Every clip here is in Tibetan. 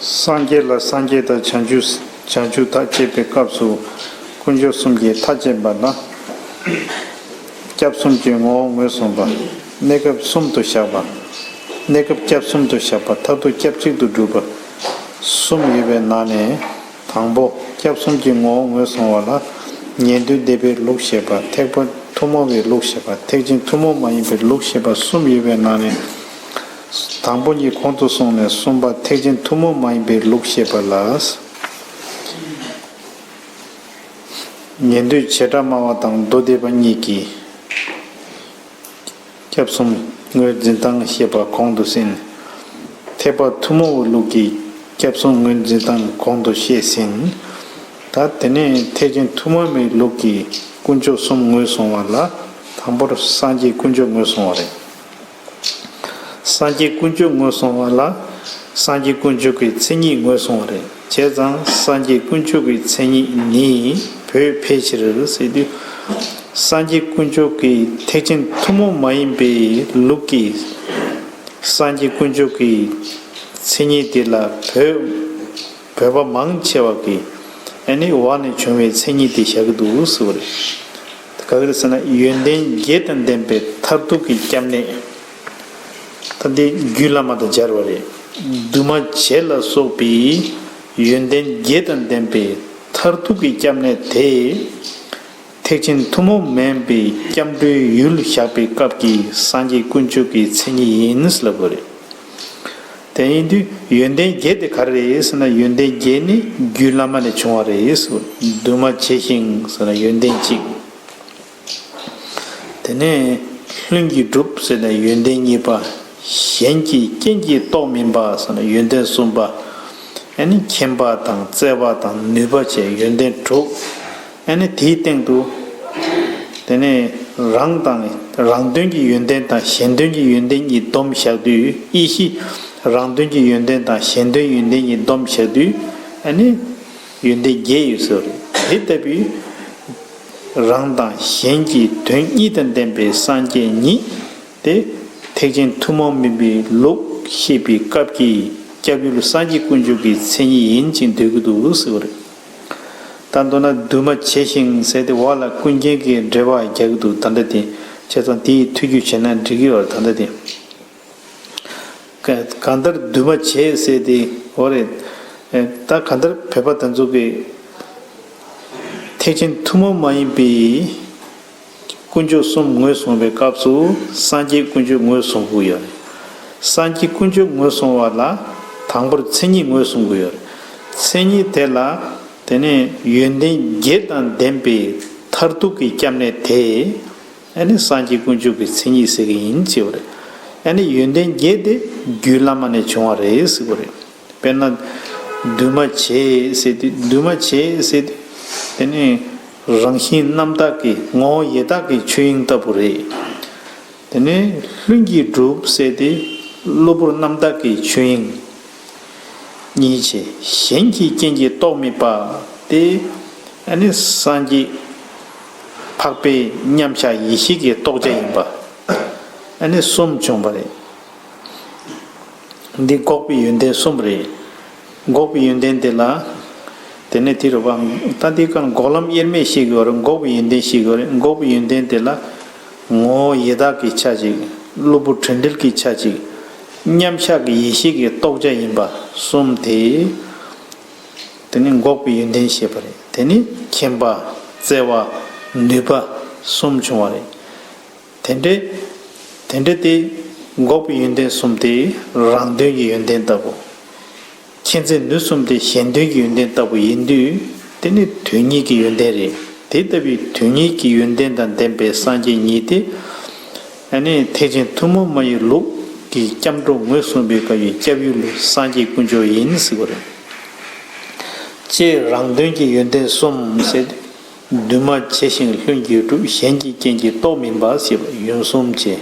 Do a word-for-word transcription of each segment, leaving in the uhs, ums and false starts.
སངས་རྒྱས་ལ་སངས་རྒྱས་དང་བྱང་ཆུབ་བྱང་ཆུབ་ཐབས་བསྐྱེད་པའི་སྐབས་སུ་དཀོན་མཆོག་གསུམ་གྱི་མཐའ་བསྐྱེད་པ་ལ། སྐྱབས་གསུམ་གྱི་ངོ་བོ་ངོས་བཟུང་བ། གནས་སྐབས་གསུམ་དུ་བཞག་པ། གནས་སྐབས་སྐྱབས་གསུམ་དུ་བཞག་པ། མཐར་ཐུག་སྐྱབས་གཅིག་ཏུ་སྒྲུབ་པ། གསུམ་ཡོད་པའི་ནང་ནས། དང་པོ། སྐྱབས་གསུམ་གྱི་ངོ་བོ་ངོས་བཟུང་བ་ལ། ཉན་ཐོས་སྡེ་པའི་ལུགས་བཤད་པ། ཐེག་པ་ཐུན་མོང་བའི་ལུགས་བཤད་པ། ཐེག་ཆེན་ཐུན་མོང་མ་ཡིན་པའི་ལུགས་བཤད་པ་གསུམ་ཡོད་པའི་ནང་ནས། དང་པོ་གཉིས་གོང་དུ་སོང་ནས། གསུམ་པ་ཐེག་ཆེན་ཐུན་མོང་མ་ཡིན་པའི་ལུགས་བཤད་པ་ལ། ཉན་ཐོས་བྱེ་བྲག་སྨྲ་བ་དང་མདོ་སྡེ་པ་གཉིས་ཀྱིས། སྐྱབས་གསུམ་ངོས་འཛིན་སྟངས་བཤད་པ་གོང་དུ་ཟིན། ཐེག་པ་ཐུན་མོང་བའི་ལུགས་ཀྱི་སྐྱབས་གསུམ་ངོས་འཛིན་སྟངས་གོང་དུ་བཤད་ཟིན། ད་དེ་ནས་ཐེག་ཆེན་ཐུན་མོང་མའི་ལུགས་ཀྱི་དཀོན་མཆོག་གསུམ་ངོས་བཟུང་བ་ལ། དང་པོར་སངས་རྒྱས་དཀོན་མཆོག་ངོས་བཟུང་བ་རེད། སངས་རྒྱས་དཀོན་མཆོག་ངོས་བཟུང་བ་ལ། སངས་རྒྱས་དཀོན་མཆོག་གི་མཚན་ཉིད་ངོས་བཟུང་བ་རེད། བྱས་ཙང་སངས་རྒྱས་དཀོན་མཆོག་གི་མཚན་ཉིད་ནི་བོད་ཕལ་ཆེར་ཟེར་དུས། སངས་རྒྱས་དཀོན་མཆོག་གི་ཐེག་ཆེན་ཐུན་མོང་མ་ཡིན་པའི་ལུགས་ཀྱི་སངས་རྒྱས་དཀོན་མཆོག་གི་མཚན་ཉིད་དེ་ལ་བོད་བོད་པ་མང་ཆེ་བ་གིས་ཨ་ནི་བ་ནས་བྱུང་བའི་མཚན་ཉིད་དེ་བཞག་གི་འདུག་ཟེར་བ་རེད། ག་གི་རེད་ཟེར་ན། ཡོན་ཏན་བརྒྱད་དང་ལྡན་པའི་མཐར་ཐུག་གི་སྐྱབས་གནས། ད་འདི་རྒྱུད་བླ་མ་དང་སྦྱར་བ་རེད། འདུས་མ་བྱས་ལ་སོགས་པའི་ཡོན་ཏན་བརྒྱད་དང་ལྡན་པའི་མཐར་ཐུག་གི་སྐྱབས་གནས་དེ། ཐེག་ཆེན་ཐུན་མོང་མིན་པའི་སྐྱབས་འགྲོའི་ཡུལ་བཞག་པའི་སྐབས་ཀྱི་སངས་རྒྱས་དཀོན་མཆོག་གི་མཚན་ཉིད་ཡིན་ལབ་པ་རེད། དེ་ཡིན་དུས་ཡོན་ཏན་བརྒྱད་དེ་ག་རེ་རེད་ཟེར་ན། ཡོན་ཏན་བརྒྱད་ནི་རྒྱུད་བླ་མ་ནས་བྱུང་བ་རེད་ཟེར། འདུས་མ་བྱས་ཤིང་ཟེར་ན་ཡོན་ཏན་གཅིག། དེ་ནས་ལྷུན་གྱིས་གྲུབ་ཟེར་ན་ཡོན་ཏན་གཉིས་པ། གཞན་གྱི་རྐྱེན་གྱིས་རྟོགས་མིན་པ་ཟེར་ན་ཡོན་ཏན་གསུམ་པ། ཨ་ནི་མཁྱེན་པ་དང་བརྩེ་བ་དང་ནུས་པ་བཅས་ཡོན་ཏན་དྲུག། ཨ་ནི་དེའི་སྟེང་དུ། དེ་ནས་རང་དང་རང་དོན་གྱི་ཡོན་ཏན་དང་གཞན་དོན་གྱི་ཡོན་ཏན་གཉིས་བསྡོམས་བཞག་དུས། དབྱེ་གཞི་རང་དོན་གྱི་ཡོན་ཏན་དང་གཞན་དོན་ཡོན་ཏན་གཉིས་བསྡོམས་བཞག་དུས། ཨ་ནི་ཡོན་ཏན་བརྒྱད་ཡོད་ཟེར་བ་རེད། དེ་ལྟ་བུའི་རང་དང་གཞན་གྱི་དོན་གཉིས་དང་ལྡན་པའི་སངས་རྒྱས་ཉིད་དེ། ཐེག་ཆེན་ཐུན་མོང་མིན་པའི་ལུགས་བཤད་པའི་སྐབས་ཀྱི་སྐྱབས་ཡུལ་སངས་རྒྱས་དཀོན་མཆོག་གི་མཚན་ཉིད་ཡིན་ཅིང་འདོད་ཀྱི་འདུག་ཟེར་བ་རེད། ད་མདོར་ན་འདུས་མ་བྱས་ཤིང་ཟེར་ཏེ་བ་ལ་ཀུན་མཁྱེན་གྱི་འགྲེལ་པ་རྒྱག་གི་འདུག་ད་ལྟ་དེ། བྱས་ཙང་དེའི་ཐུགས་རྒྱུས་བྱས་ན་འགྲིག་གི་ཡོད་རེད་ད་ལྟ་དེ། ག- གང་ལྟར་འདུས་མ་བྱས་ཟེར་ཏེ་འོ་རེད། ཨེ། ད་གང་ལྟར་བོད་པ་དེ་ཚོ་གིས་ཐེག་ཆེན་ཐུན་མོང་མ་ཡིན་པའི་དཀོན་མཆོག་གསུམ་ངོས་བཟུང་བའི་སྐབས་སུ་སངས་རྒྱས་དཀོན་མཆོག་ངོས་བཟུང་དགོས་ཡོད་རེད། སངས་རྒྱས་དཀོན་མཆོག་ངོས་བཟུང་བ་ལ་དང་པོར་མཚན་ཉིད་ངོས་བཟུང་དགོས་ཡོད་རེད། མཚན་ཉིད་དེ་ལ་དེ་ནས་ཡོན་ཏན་བརྒྱད་དང་ལྡན་པའི་མཐར་ཐུག་གི་སྐྱབས་གནས་དེ། ཨ་ནི་སངས་རྒྱས་དཀོན་མཆོག་གི་མཚན་ཉིད་ཟེར་གྱི་ཡིན་ཟེར་བ་རེད། ཨ་ནི་ཡོན་ཏན་བརྒྱད་དེ་རྒྱུད་བླ་མ་ནས་བྱུང་བ་རེད་ཟེར་བ་རེད། དཔེར་ན། འདུས་མ་བྱས་ཟེར་དུས། འདུས་མ་བྱས་ཟེར་དུས། དེ་ནི་རང་བཞིན་རྣམ་དག་གི་ངོ་བོ་ཡེ་དག་གི་ཆོས་དབྱིངས་ལྟ་བུ་རེད། དེ་ནི་ལྷུན་གྱིས་གྲུབ་ཟེར་དུས་གློ་བུར་རྣམ་དག་གི་ཆོས་དབྱིངས། གཉིས་བྱས། གཞན་གྱི་རྐྱེན་གྱིས་རྟོགས་མིན་པ་སྟེ། ཨ་ནི་སངས་རྒྱས་འཕགས་པའི་མཉམ་གཞག་ཡེ་ཤེས་ཀྱི་རྟོགས་བྱ་ཡིན་པ། ཨ་ནི་གསུམ་བྱུང་བ་རེད། འདི་འགོག་པའི་ཡོན་ཏན་གསུམ་རེད། འགོག་པའི་ཡོན་ཏན་དེ་ལ། དེ་ནས་དེ་རུ་བ། ད་འདི་ག་འགོག་ལམ་དབྱེར་མེད་བཤད་ཀྱི་ཡོད་རེད། འགོག་པའི་ཡོན་ཏན་བཤད་ཀྱི་ཡོད་རེད། འགོག་པའི་ཡོན་ཏན་དེ་ལ། ངོ་བོ་ཡེ་དག་གི་ཆ་གཅིག། གློ་བུར་དྲན་འབྲེལ་གྱི་ཆ་གཅིག། མཉམ་གཞག་གི་ཡེ་ཤེས་ཀྱི་རྟོགས་བྱ་ཡིན་པ་གསུམ་དེ། དེ་ནི་འགོག་པའི་ཡོན་ཏན་ཞེས་པ་རེད། དེ་ནི་མཁྱེན་པ། བརྩེ་བ། ནུས་པ་གསུམ་བྱུང་བ་རེད། དེ་འདྲའི། དེ་འདྲ་དེ། འགོག་པའི་ཡོན་ཏན་གསུམ་དེ་རང་དོན་གྱི་ཡོན་ཏན་ལྟ་བུ། མཁྱེན་བརྩེ་ནུས་གསུམ་དེ་གཞན་དོན་གྱི་ཡོན་ཏན་ལྟ་བུ་ཡིན་དུས། དེ་ནི་དོན་གཉིས་ཀྱི་ཡོན་ཏན་རེད། དེ་ལྟ་བུའི་དོན་གཉིས་ཀྱི་ཡོན་ཏན་དང་ལྡན་པའི་སངས་རྒྱས་ཉིད་དེ། ཨ་ནི་ཐེག་ཆེན་ཐུན་མོང་མ་ཡིན་ལུགས་ཀྱི་སྐྱབས་འགྲོ་ངོས་བཟུང་བའི་སྐབས་ཀྱི་སྐྱབས་ཡུལ་སངས་རྒྱས་དཀོན་མཆོག་ཡིན་ཟེར་བ་རེད། ཅེས་རང་དོན་གྱི་ཡོན་ཏན་གསུམ་ཟེར། འདུས་མ་བྱས་ཤིང་ལྷུན་གྱིས་གྲུབ། གཞན་གྱི་རྐྱེན་གྱིས་རྟོགས་མིན་པ་ཞེས་པ་ཡུན་གསུམ་བྱས།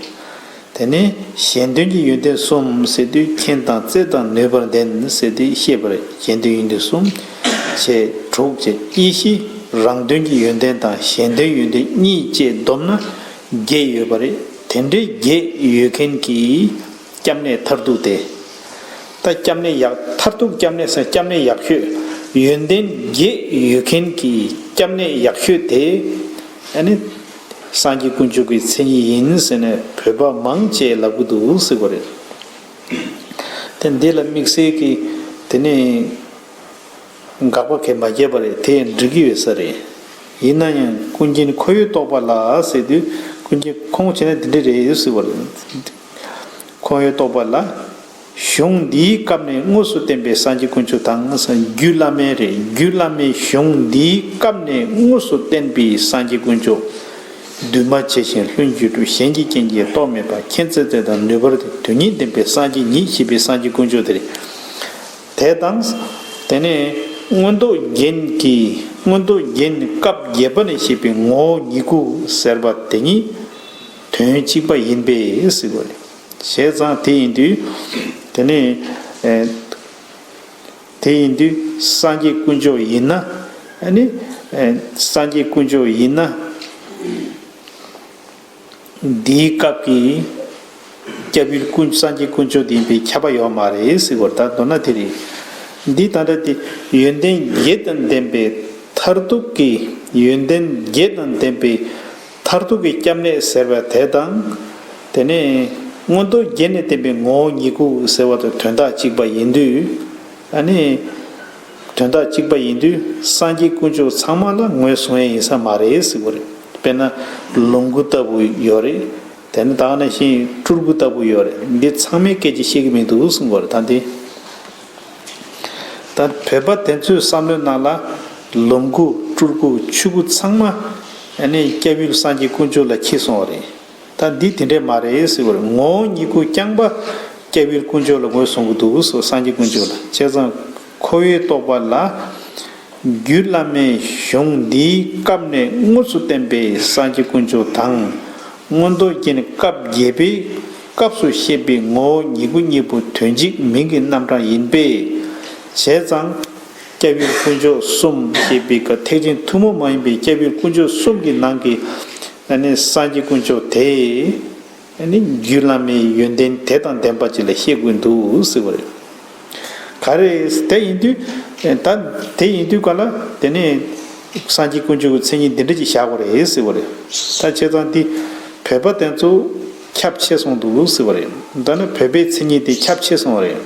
དེ་ནས་གཞན་དོན་གྱི་ཡོན་ཏན་གསུམ་ཟེར་དུས་མཁྱེན་དང་བརྩེ་དང་ནུས་པར་ལྡན་ཟེར་ཏེ་བཤད་པ་རེད། གཞན་དོན་ཡོན་ཏན་གསུམ་བྱས་དྲུག་བྱས། དབྱེ་གཞི་རང་དོན་གྱི་ཡོན་ཏན་དང་གཞན་དོན་ཡོན་ཏན་གཉིས་བཅས་བསྡོམས་ན་བརྒྱད་ཡོད་པ་རེད། དེ་འདྲའི་བརྒྱད་ཡོད་མཁན་གྱི་སྐྱབས་གནས་མཐར་ཐུག་དེ། ད་སྐྱབས་གནས་ཡག་མཐར་ཐུག་སྐྱབས་གནས་ཟེར་སྐྱབས་གནས་ཡག་ཤོས། ཡོན་ཏན་བརྒྱད་ཡོད་མཁན་གྱི་སྐྱབས་གནས་ཡག་ཤོས་དེ་ཨ་ནི་སངས་རྒྱས་དཀོན་མཆོག་གི་མཚན་ཉིད་ཡིན་ཟེར་ནས་བོད་པ་མང་ཆེ་ལབ་ཀྱི་འདུག་ཟེར་བ་རེད། དེ་འདི་ལ་དམིགས་བསལ་གྱི་དེ་ནས་དགག་པ་གང་ཡང་མ་བརྒྱབ་པ་རེད། དེ་འགྲིག་གི་ཡོད་ས་རེད། ཡིན་ན་ཡང་ཀུན་མཁྱེན་ཁོ་བོས་རྟོགས་པ་ལ་ཟེར་དུས་ཀུན་མཁྱེན་ཁོང་བྱས་ན་དེ་འདྲ་རེད་ཟེར་བ་རེད། ཁོ་བོས་རྟོགས་པ་ལ། གཞུང་འདིའི་སྐབས་ནས་དངོས་སུ་བསྟན་པའི་སངས་རྒྱས་དཀོན་མཆོག་དང་། རྒྱུད་བླ་མའི་རེད། རྒྱུད་བླ་མའི་གཞུང་འདིའི་སྐབས་ནས་དངོས་སུ་བསྟན་པའི་སངས་རྒྱས་དཀོན་མཆོག་འདུས་མ་བྱས་ཤིང་ལྷུན་གྱིས་གྲུབ། གཞན་གྱི་རྐྱེན་གྱིས་རྟོགས་མེད་པ། མཁྱེན་བརྩེ་ལྡན་དང་ནུས་པར་ལྡན། དོན་གཉིས་ལྡན་པའི་སངས་རྒྱས་ཉིད་ཞེས་པའི་སངས་རྒྱས་དཀོན་མཆོག་དེ་རེད། དེ་དང་། དེ་ནས་མངོན་རྟོགས་རྒྱན་གྱི། མངོན་རྟོགས་རྒྱན་སྐབས་བརྒྱད་པ་ནས་བཤད་པའི་ངོ་བོ་ཉིད་སྐུ་ཟེར་བ་དེ་ཉིད་དོན་གཅིག་པ་ཡིན་པས་ཟེར་བ་རེད། བྱས་ཙང་དེ་ཡིན་དུས། དེ་ནས་ཨེ། དེ་ཡིན་དུས་སངས་རྒྱས་དཀོན་མཆོག་ཡིན་ན། ཨ་ནི་ཨེ། སངས་རྒྱས་དཀོན་མཆོག་ཡིན་ན། འདིའི་སྐབས་ཀྱི་སྐྱབས་ཡུལ་ཀུན། སངས་རྒྱས་དཀོན་མཆོག་དེ་ཡིན་པས་ཁྱབ་པ་ཡོད་མ་རེད་ཟེར་བར། ད་མདོར་ན་དེ་རེད། འདི་ད་ལྟ་དེ་ཡོན་ཏན་བརྒྱད་དང་ལྡན་པའི་མཐར་ཐུག་གི། ཡོན་ཏན་བརྒྱད་དང་ལྡན་པའི་མཐར་ཐུག་གི་སྐྱབས་གནས་ཟེར་བ་དེ་དང་། དེ་ནས་མངོན་རྟོགས་བརྒྱད་ནས་བསྟན་པའི་ངོ་བོ་ཉིད་སྐུ་ཟེར་བ་དང་དོན་དག་གཅིག་པ་ཡིན་དུས། ཨ་ནི། དོན་དག་གཅིག་པ་ཡིན་དུས་སངས་རྒྱས་དཀོན་མཆོག་ཚང་མ་ལ་ངོས་བཟུང་ཡས་ཡིན་ས་མ་རེད་ཟེར་བ་རེད། དཔེར་ན་ལོངས་སྐུ་ལྟ་བུ་ཡོད་རེད། དེ་ནས་ད་ག་ནང་བཞིན་སྤྲུལ་སྐུ་ལྟ་བུ་ཡོད་རེད། འདི་ཚང་མའི་སྐད་ཆ་བཤད་ཀྱི་མི་འདུག་གསུང་གི་ཡོད་རེད། ད་འདི། ད་བོད་པ་དེ་ཚོའི་བསམ་བློའི་ནང་ལ་ལོངས་སྐུ་སྤྲུལ་སྐུ་ཆོས་སྐུ་ཚང་མ་ཨ་ནི་སྐྱབས་ཡུལ་སངས་རྒྱས་དཀོན་མཆོག་ལ་འཁྱེར་སོང་བ་རེད། ད་འདི་དེ་འདྲས་མ་རེད་ཟེར་བར། ངོ་བོ་ཉིད་སྐུ་རྐྱང་པ་སྐྱབས་ཡུལ་དཀོན་མཆོག་ལ་ངོས་བཟུང་གི་འདུག་ཟེར། སངས་རྒྱས་དཀོན་མཆོག་ལ། བྱས་ཙང་ཁོ་བོས་རྟོགས་པ་ལ། རྒྱུད་བླ་མའི་གཞུང་འདིའི་སྐབས་ནས་དངོས་སུ་བསྟན་པའི་སངས་རྒྱས་དཀོན་མཆོག་དང་། མངོན་རྟོགས་རྒྱན་སྐབས་བརྒྱད་པའི་སྐབས་སུ་བཤད་པའི་ངོ་བོ་ཉིད་སྐུ་གཉིས་པོ་དོན་གཅིག་མིང་གི་རྣམ་གྲངས་ཡིན་པས། བྱས་ཙང་། སྐྱབས་ཡུལ་དཀོན་མཆོག་གསུམ་ཞེས་པའི་སྐབས་ཐེག་ཆེན་ཐུན་མོང་མ་ཡིན་པའི་སྐྱབས་ཡུལ་དཀོན་མཆོག་གསུམ་གྱི་ནང་གི་ཨ་ནི་སངས་རྒྱས་དཀོན་མཆོག་དེ་ཨ་ནི་རྒྱུད་བླ་མའི་ཡོན་ཏན་དེ་དང་ལྡན་པ་ཅིག་ལ་བཤད་དགོས་འདུག་ཟེར་བ་རེད། ག་རེ་དེ་ཡིན་དུས་ད་དེ་ཡིན་དུས་ག་ལ་དེ་ནས་སངས་རྒྱས་དཀོན་མཆོག་གི་མཚན་ཉིད་འདི་འདྲ་ཅིག་བཞག་པ་རེད་ཟེར་བ་རེད། ད་བྱས་ཙང་འདི་བོད་པ་དེ་ཚོ་ཁྱབ་ཆེ་སོང་འདུག་ཟེར་བ་རེད། ད་ནི་བོད་པའི་མཚན་ཉིད་དེ་ཁྱབ་ཆེ་སོང་བ་རེད།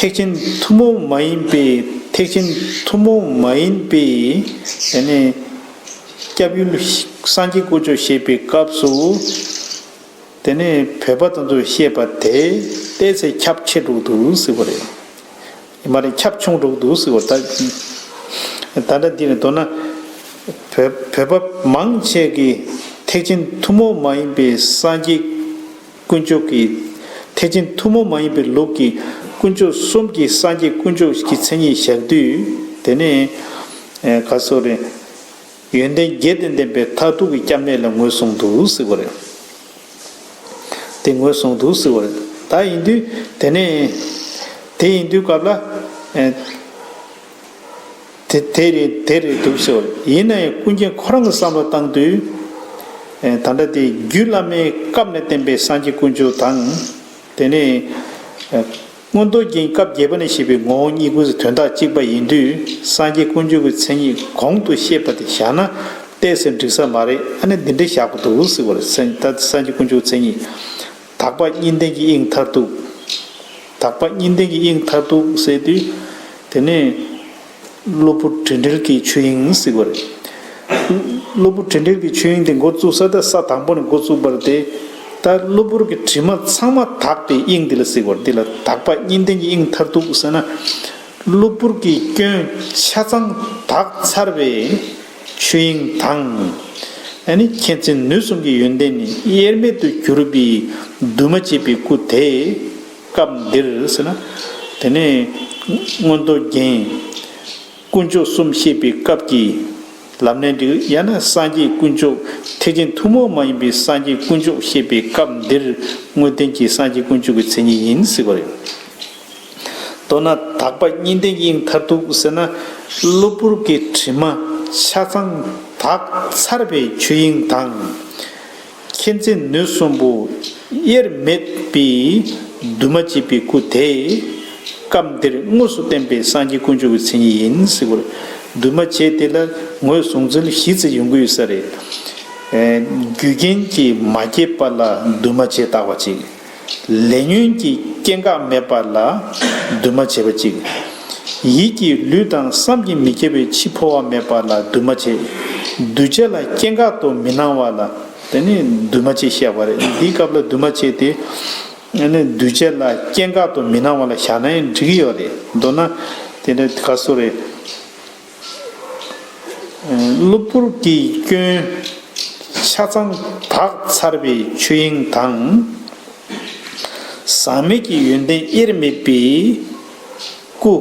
ཐེག་ཆེན་ཐུན་མོང་མ་ཡིན་པའི། ཐེག་ཆེན་ཐུན་མོང་མ་ཡིན་པའི་དེ་ནས་སྐྱབས་ཡུལ་སངས་རྒྱས་དཀོན་མཆོག་བཤད་པའི་སྐབས་སུ། དེ་ནས་བོད་པ་དེ་ཚོས་བཤད་པ་དེ་ཏོག་ཙམ་ཁྱབ་ཆེ་འགྲོ་གི་འདུག་ཟེར་བ་རེད། ཡིན་པ་རེད། ཁྱབ་ཆུང་འགྲོ་གི་འདུག་ཟེར་བ། ད་ད་ལྟ་འདི་ནས་མདོར་ན་བོད་བོད་པ་མང་ཆེ་གིས་ཐེག་ཆེན་ཐུན་མོང་མ་ཡིན་པའི་སངས་རྒྱས་དཀོན་མཆོག་གི། ཐེག་ཆེན་ཐུན་མོང་མ་ཡིན་པའི་ལུགས་ཀྱི་དཀོན་མཆོག་གསུམ་གྱི་སངས་རྒྱས་དཀོན་མཆོག་གི་མཚན་ཉིད་བཞག་དུས། དེ་ནས་ཨེ་ག་སོ་རེད། ཡོན་ཏན་བརྒྱད་དང་ལྡན་པའི་མཐར་ཐུག་གི་སྐྱབས་གནས་ལ་ངོས་བཟུང་འདུག་ཟེར་བ་རེད། དེ་ངོས་བཟུང་འདུག་ཟེར་བ་རེད། ད་ཡིན་དུས་དེ་ནས་དེ་ཡིན་དུས་སྐབས་ལ་ཨེ། དེ་དེ་རེད་དེ་རེད་འདུག་ཟེར་བ་རེད། ཡིན་ན་ཡང་ཀུན་མཁྱེན་ཁོ་རང་གི་བསམ་བློ་བཏང་དུས། ཨེ་ད་ལྟ་དེ་རྒྱུད་བླ་མའི་སྐབས་ནས་བསྟན་པའི་སངས་རྒྱས་དཀོན་མཆོག་དང་། དེ་ནས་ཨེ་མངོན་རྟོགས་རྒྱན་སྐབས་བརྒྱད་པ་ནས་བཤད་པའི་ངོ་བོ་ཉིད་སྐུ་ཟེར་དོན་དག་གཅིག་པ་ཡིན་དུས། སངས་རྒྱས་དཀོན་མཆོག་གི་མཚན་ཉིད་གོང་དུ་བཤད་པ་དེ་བཞག་ན་ཏོག་ཙམ་འགྲིག་ས་མ་རེད། ཨ་ནི་འདི་འདྲ་བཞག་དགོས་འདུག་ཟེར་བ་རེད། སངས་ད་སངས་རྒྱས་དཀོན་མཆོག་གི་མཚན་ཉིད། དག་པ་གཉིས་ལྡན་གྱི་དབྱིངས་མཐར་ཐུག་དག་པ་གཉིས་ལྡན་གྱི་དབྱིངས་མཐར་ཐུག་ཟེར་དུས། དེ་ནས་གློ་བུར་དྲི་བྲལ་གྱི་ཆོས་དབྱིངས་ཟེར་བ་རེད། གློ་བུར་དྲི་བྲལ་གྱི་ཆོས་དབྱིངས་དེ་འགོ་བཙུགས་ས་དེ་ས་དང་པོ་ནས་འགོ་བཙུགས་པ་རེད་དེ། ད་གློ་བུར་གྱི་དྲི་མ་ཚང་མ་དག་པའི་དབྱིངས་འདི་ལ་ཟེར་བ་རེད། འདི་ལ་དག་པ་གཉིས་ལྡན་གྱི་དབྱིངས་མཐར་ཐུག་ཟེར་ན། གློ་བུར་གྱི་སྐྱོན་ཆ་ཚང་དག་ཚར་བའི་ཆོས་དབྱིངས་དང་། ཨ་ནི་མཁྱེན་བརྩེ་ནུས་གསུམ་གྱི་ཡོན་ཏན་ནི་དབྱེར་མེད་དུ་གྱུར་པའི་འདུས་མ་བྱས་པའི་སྐུ་དེ་སྐབས་འདིར་ཟེར་ན། དེ་ནས་མངོན་རྟོགས་རྒྱན་དཀོན་མཆོག་གསུམ་བཤད་པའི་སྐབས་ཀྱི་ལམ་གནད་འགྲིག། ཡང་ན་སངས་རྒྱས་དཀོན་མཆོག་ཐེག་ཆེན་ཐུན་མོང་མ་ཡིན་པའི་སངས་རྒྱས་དཀོན་མཆོག་བཤད་པའི་སྐབས་འདིར་དངོས་བསྟན་གྱི་སངས་རྒྱས་དཀོན་མཆོག་གི་མཚན་ཉིད་ཡིན་ཟེར་བ་རེད། མདོར་ན་དག་པ་གཉིས་ལྡན་གྱི་དབྱིངས་མཐར་ཐུག་ཟེར་ན། གློ་བུར་གྱི་དྲི་མ་ཆ་ཚང་དག་ཚར་བའི་ཆོས་དབྱིངས་དང་། མཁྱེན་བརྩེ་ནུས་གསུམ་པོ་དབྱེར་མེད་པའི་ འདུས་མ་བྱས་པའི་སྐུ་དེ། སྐབས་འདིར་དངོས་སུ་བསྟན་པའི་སངས་རྒྱས་དཀོན་མཆོག་གི་མཚན་ཉིད་ཡིན་ཟེར་བ་རེད། འདུས་མ་བྱས་དེ་ལ་ངོས་བཟུང་ཚུལ་བཞི་ཙམ་ཡོང་གི་ཡོད་ས་རེད། ཨེ། རྒྱུ་རྐྱེན་གྱིས་མ་སྐྱེས་པ་ལ་འདུས་མ་བྱས་བཏགས་པ་གཅིག། ལས་ཉོན་གྱི་སྐྱེ་འགག་མེད་པ་ལ་འདུས་མ་བྱས་པ་གཅིག། ཡིད་ཀྱི་ལུས་དང་བསམ་གྱིས་མི་ཁྱབ་པའི་འཆི་འཕོ་བ་མེད་པ་ལ་འདུས་མ་བྱས། འདུས་བྱས་ལ་སྐྱེ་འགག་ཏུ་མི་སྣང་བ་ལ་དེ་ནི་འདུས་མ་བྱས་བཤད་པ་རེད། འདིའི་སྐབས་ལ་འདུས་མ་བྱས་དེ། ནི་འདུས་བྱས་ལ་སྐྱེ་འགག་ཏུ་མི་སྣང་བ་ལ་བཞག་ན་ཡང་འགྲིག་གི་ཡོད་རེད། མདོར་ན་དེ་འདྲ་ག་སོ་རེད། གློ་བུར་གྱི་སྐྱོན་ཆ་ཚང་དག་ཚར་བའི་ཆོས་དབྱིངས་དང་། ཟག་མེད་ཀྱི་ཡོན་ཏན་དབྱེར་མེད་པའི་སྐུ།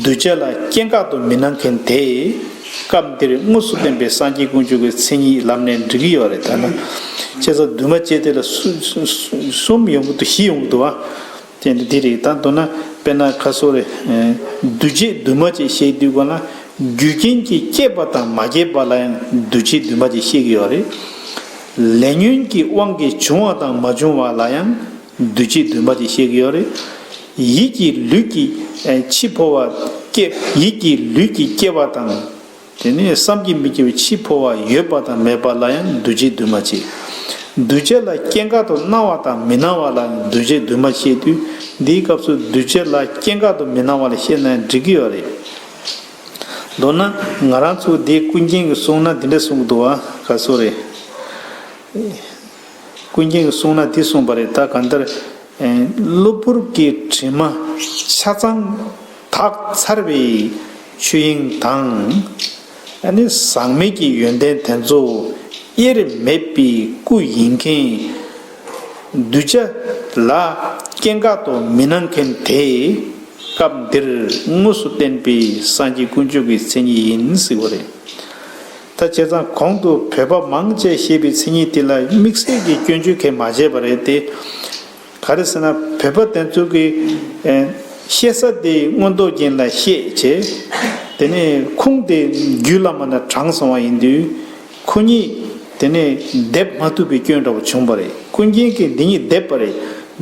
འདུས་བྱས་ལ་སྐྱེ་འགག་ཏུ་མི་སྣང་མཁན་དེ། སྐབས་འདིར་དངོས་སུ་བསྟན་པའི་སངས་རྒྱས་དཀོན་མཆོག་གི་མཚན་ཉིད་ལབ་ནས་འགྲིག་གི་ཡོད་རེད། ད་ནི་བྱས་ཙང་འདུས་མ་བྱས་དེ་ལ་གསུ་གསུ་གསུམ་ཡོང་གི་འདུག་བཞི་ཡོང་གི་འདུག་བ། དེ་འདི་རེད། ད་མདོར་ན་དཔེར་ན་ཁ་སོ་རེ། འདུས་བྱས་འདུས་མ་བྱས་བཤད་དུས་ག་ལ་རྒྱུ་རྐྱེན་གྱིས་སྐྱེས་པ་དང་མ་སྐྱེས་པ་ལ་ཡང་འདུས་བྱས་འདུས་མ་བྱས་བཤད་ཀྱི་ཡོད་རེད། ལས་ཉོན་གྱི་དབང་གིས་བྱུང་བ་དང་མ་བྱུང་བ་ལ་ཡང་འདུས་བྱས་འདུས་མ་བྱས་བཤད་ཀྱི་ཡོད་རེད། ཡིད་ཀྱི་ལུས་ཀྱི་ཨེ་འཆི་འཕོ་བ་སྐྱེ་ཡིད་ཀྱི་ལུས་ཀྱི་སྐྱེ་བ་དང་། དེ་ནས་བསམ་གྱིས་མི་ཁྱབ་པའི་འཆི་འཕོ་བ་ཡོད་པ་དང་མེད་པ་ལ་ཡང་འདུས་བྱས་འདུས་མ་བྱས། འདུས་བྱས་ལ་སྐྱེ་འགག་ཏུ་སྣང་བ་དང་མི་སྣང་བ་ལ་ཡང་འདུས་བྱས་འདུས་མ་བྱས་དུས། འདིའི་སྐབས་སུ་འདུས་བྱས་ལ་སྐྱེ་འགག་ཏུ་མི་སྣང་བ་ལ་བཤད་ན་ཡང་འགྲིག་གི་ཡོད་རེད། མདོར་ན་ང་རང་ཚོ་འདིའི་ཀུན་མཁྱེན་གྱིས་གསུངས་ན་འདི་འདྲ་གསུང་གི་འདུག་བ། ག་སོ་རེད། ཀུན་མཁྱེན་གྱིས་གསུངས་ན་འདི་གསུངས་པ་རེད། ད་གང་ལྟར། ཨེ། གློ་བུར་གྱི་དྲི་མ་ཆ་ཚང་དག་ཚར་བའི་ཆོས་དབྱིངས་དང་། ཨ་ནི་ཟག་མེད་ཀྱི་ཡོན་ཏན་དེ་ཚོ་དབྱེར་མེད་པའི་སྐུ་ཡིན་མཁན། འདུས་བྱས་ལ་སྐྱེ་འགག་ཏུ་མི་སྣང་མཁན་དེ། སྐབས་འདིར་དངོས་སུ་བསྟན་པའི་སངས་རྒྱས་དཀོན་མཆོག་གི་མཚན་ཉིད་ཡིན་ཟེར་བ་རེད། ད་བྱས་ཙང་གོང་དུ་བོད་པ་མང་ཆེ་བཤད་པའི་མཚན་ཉིད་དེ་ལ་དམིགས་བསལ་གྱི་སྐྱོན་བརྗོད་གང་ཡང་མ་བྱས་པ་རེད་དེ། ག་རེ་ཟེར་ན་བོད་པ་དེ་ཚོ་གིས་ཨེ་བཤད་ས་དེ་མངོན་རྟོགས་རྒྱན་ལ་བཤད་བྱས། དེ་ནས་ཁུངས་དེ་རྒྱུད་བླ་མ་ན་དྲངས་སོང་བ་ཡིན་དུས། ཁོ་གཉིས་དེ་ནས་སྡེབ་མ་ཐུབ་པའི་སྐྱོན་འདྲ་བོ་བྱུང་བ་རེད། ཀུན་མཁྱེན་གྱིས་འདི་གཉིས་སྡེབ་པ་རེད།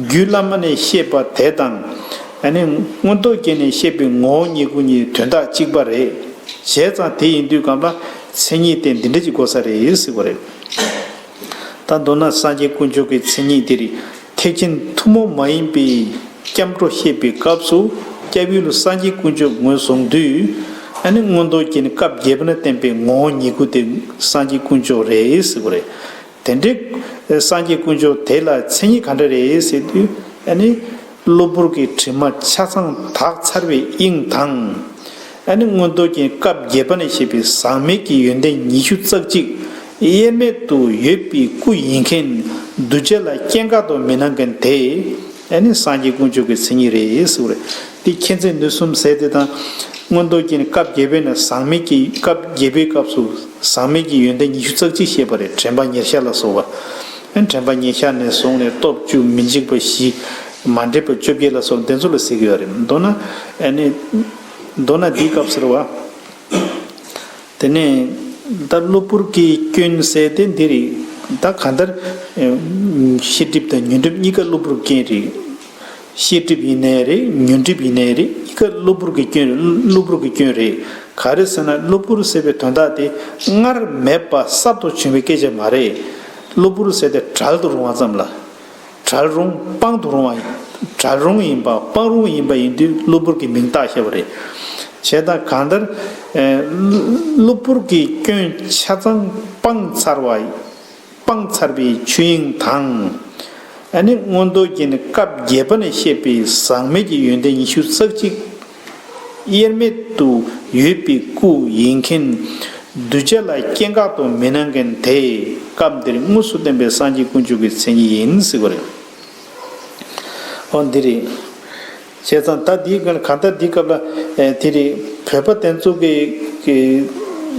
རྒྱུད་བླ་མ་ནས་བཤད་པ་དེ་དང་། ཨ་ནི་མངོན་རྟོགས་རྒྱན་ནས་བཤད་པའི་ངོ་བོ་ཉིད་སྐུ་གཉིས་དོན་དག་གཅིག་པ་རེད། བྱས་ཙང་དེ་ཡིན་དུས་གང་ལ་མཚན་ཉིད་དེ་འདི་འདྲ་ཅིག་དགོས་ས་རེད་ཟེར་བ་རེད། ད་མདོར་ན་སངས་རྒྱས་དཀོན་མཆོག་གི་མཚན་ཉིད་འདི་རེད། ཐེག་ཆེན་ཐུན་མོང་མ་ཡིན་པའི་སྐྱབས་འགྲོ་བཤད་པའི་སྐབས་སུ་སྐྱབས་ཡུལ་སངས་རྒྱས་དཀོན་མཆོག་ངོས་བཟུང་དུས། ཨ་ནི་མངོན་རྟོགས་རྒྱན་སྐབས་བརྒྱད་པ་ན་བསྟན་པའི་ངོ་བོ་ཉིད་སྐུ་དེ་སངས་རྒྱས་དཀོན་མཆོག་རེད་ཟེར་བ་རེད། དེ་འདྲའི་སངས་རྒྱས་དཀོན་མཆོག་དེ་ལ་མཚན་ཉིད་ག་འདྲ་རེད་ཟེར་དུས། ཨ་ནི་གློ་བུར་གྱི་དྲི་མ་ཆ་ཚང་དག་ཚར་བའི་དབྱིངས་དང་། ཨ་ནི་མངོན་རྟོགས་རྒྱན་སྐབས་བརྒྱད་པ་ནས་བཤད་པའི་ཟག་མེད་ཀྱི་ཡོན་ཏན་ཉི་ཤུ་རྩ་གཅིག་དབྱེར་མེད་དུ་ཡོད་པའི་སྐུ་ཡིན་མཁན། འདུས་བྱས་ལ་སྐྱེ་འགག་ཏུ་མི་སྣང་མཁན་དེ། ཨ་ནི་སངས་རྒྱས་དཀོན་མཆོག་གི་མཚན་ཉིད་རེད་ཟེར་བ་རེད། དེ་མཁྱེན་བརྩེ་ནུས་གསུམ་ཟེར་དེ་དང་། མངོན་རྟོགས་རྒྱན་སྐབས་བརྒྱད་པའི་ནང་ཟག་མེད་ཀྱི་སྐབས་བརྒྱད་པའི་སྐབས་སུ་ཟག་མེད་ཀྱི་ཡོན་ཏན་ཉི་ཤུ་རྩ་གཅིག་བཤད་པ་རེད། དྲན་པ་ཉེར་བཞག་ལ་སོགས་པ། ཨ་ནི་དྲན་པ་ཉེར་བཞག་ནས་བཟུང་ནས་སྟོབས་བཅུ་མི་འཇིགས་པ་བཞི། མ་འདྲེས་པ་བཅོ་བརྒྱད་ལ་སོགས་དེ་ཚོ་ལ་ཟེར་གྱི་ཡོད་རེད། མདོར་ན་ཨ་ནི་མདོར་ན་འདིའི་སྐབས་ཟེར་བ། དེ་ནས་ད་གློ་བུར་གྱི་སྐྱོན་ཟེར་དེ་འདི་རེད། ད་གང་ལྟར་ཤེས་སྒྲིབ་དང་ཉོན་སྒྲིབ་གཉིས་ཀ་གློ་བུར་སྐྱོན་རེད། ཤེས་སྒྲིབ་ཡིན་ནའི་རེད། ཉོན་སྒྲིབ་ཡིན་ནའི་རེད། གཉིས་ཀ་གློ་བུར་གྱི་སྐྱོན་རེད། གློ་བུར་གྱི་སྐྱོན་རེད། ག་རེ་ཟེར་ན་གློ་བུར་ཟེར་བའི་དོན་དག་དེ་སྔར་མེད་པ་གསར་དུ་བྱུང་བའི་སྐད་ཆ་མ་རེད། གློ་བུར་ཟེར་དེ་བྲལ་དུ་རུང་བ་ཙམ་ལ། བྲལ་རུང་སྤང་དུ་རུང་བ་ཡིན། བྲལ་རུང་ཡིན་པ་སྤང་རུང་ཡིན་པ་ཡིན་དུས་གློ་བུར་གྱི་མིང་བཏགས་བཞག་པ་རེད། བྱས་ཙང་གང་ལྟར། ཨེ། གློ་བུར་གྱི་སྐྱོན་ཆ་ཚང་སྤངས་ཚར་བ། སྤངས་ཚར་བའི་ཆོས་དབྱིངས་དང་། ཨ་ནི་མངོན་རྟོགས་རྒྱན་སྐབས་བརྒྱད་པ་ནས་བཤད་པའི་ཟག་མེད་ཀྱི་ཡོན་ཏན་ཉི་ཤུ་རྩ་གཅིག་དབྱེར་མེད་དུ་ཡོད་པའི་སྐུ་ཡིན་མཁན། འདུས་བྱས་ལ་སྐྱེ་འགག་ཏུ་མི་སྣང་མཁན་དེ་སྐབས་འདིར་དངོས་སུ་བསྟན་པའི་སངས་རྒྱས་དཀོན་མཆོག་གི་མཚན་ཉིད་ཡིན་ཟེར་བ་རེད། འོ་འདི་རེད། བྱས་ཙང་ད་འདིའི་སྐབས་གང་ལྟར་འདིའི་སྐབས་ལ་ཨེ་དེ་རེད། བོད་པ་དེ་ཚོ་གི་གི་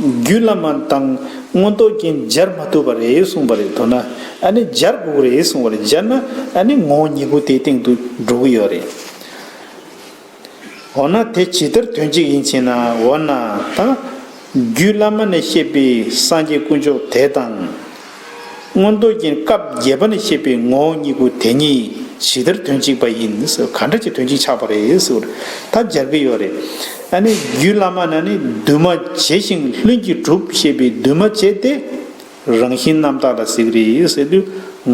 རྒྱུད་བླ་མ་དང་མངོན་རྟོགས་རྒྱན་སྦྱར་མ་ཐུབ་པ་རེད་གསུངས་པ་རེད། མདོར་ན་ཨ་ནི་སྦྱར་དགོས་རེད་གསུངས་པ་རེད། སྦྱར་ན་ཨ་ནི་ངོ་བོ་ཉིད་སྐུ་དེའི་སྟེང་དུ་འགྲོ་གི་ཡོད་རེད། འོ་ན་དེ་ཇི་ལྟར་དོན་གཅིག་ཡིན་ཞེ་ན། འོ་ན་ད་རྒྱུད་བླ་མ་ནས་བཤད་པའི་སངས་རྒྱས་དཀོན་མཆོག་དེ་དང་། མངོན་རྟོགས་རྒྱན་སྐབས་བརྒྱད་པ་ནས་བཤད་པའི་ངོ་བོ་ཉིད་སྐུ་དེ་གཉིས་ ཇི་ལྟར་དོན་གཅིག་པ་ཡིན་ཟེར། ག་འདྲ་ཅིག་དོན་གཅིག་ཆགས་པ་རེད་ཟེར། ད་སྦྱར་གྱི་ཡོད་རེད། ཨ་ནི་རྒྱུད་བླ་མ་ན་ནི་འདུས་མ་བྱས་ཤིང་ལྷུན་གྱིས་གྲུབ་ཞེས་པའི་འདུས་མ་བྱས་དེ་རང་བཞིན་རྣམ་དག་ལ་ཟེར་གྱི་རེད་ཟེར་དུས།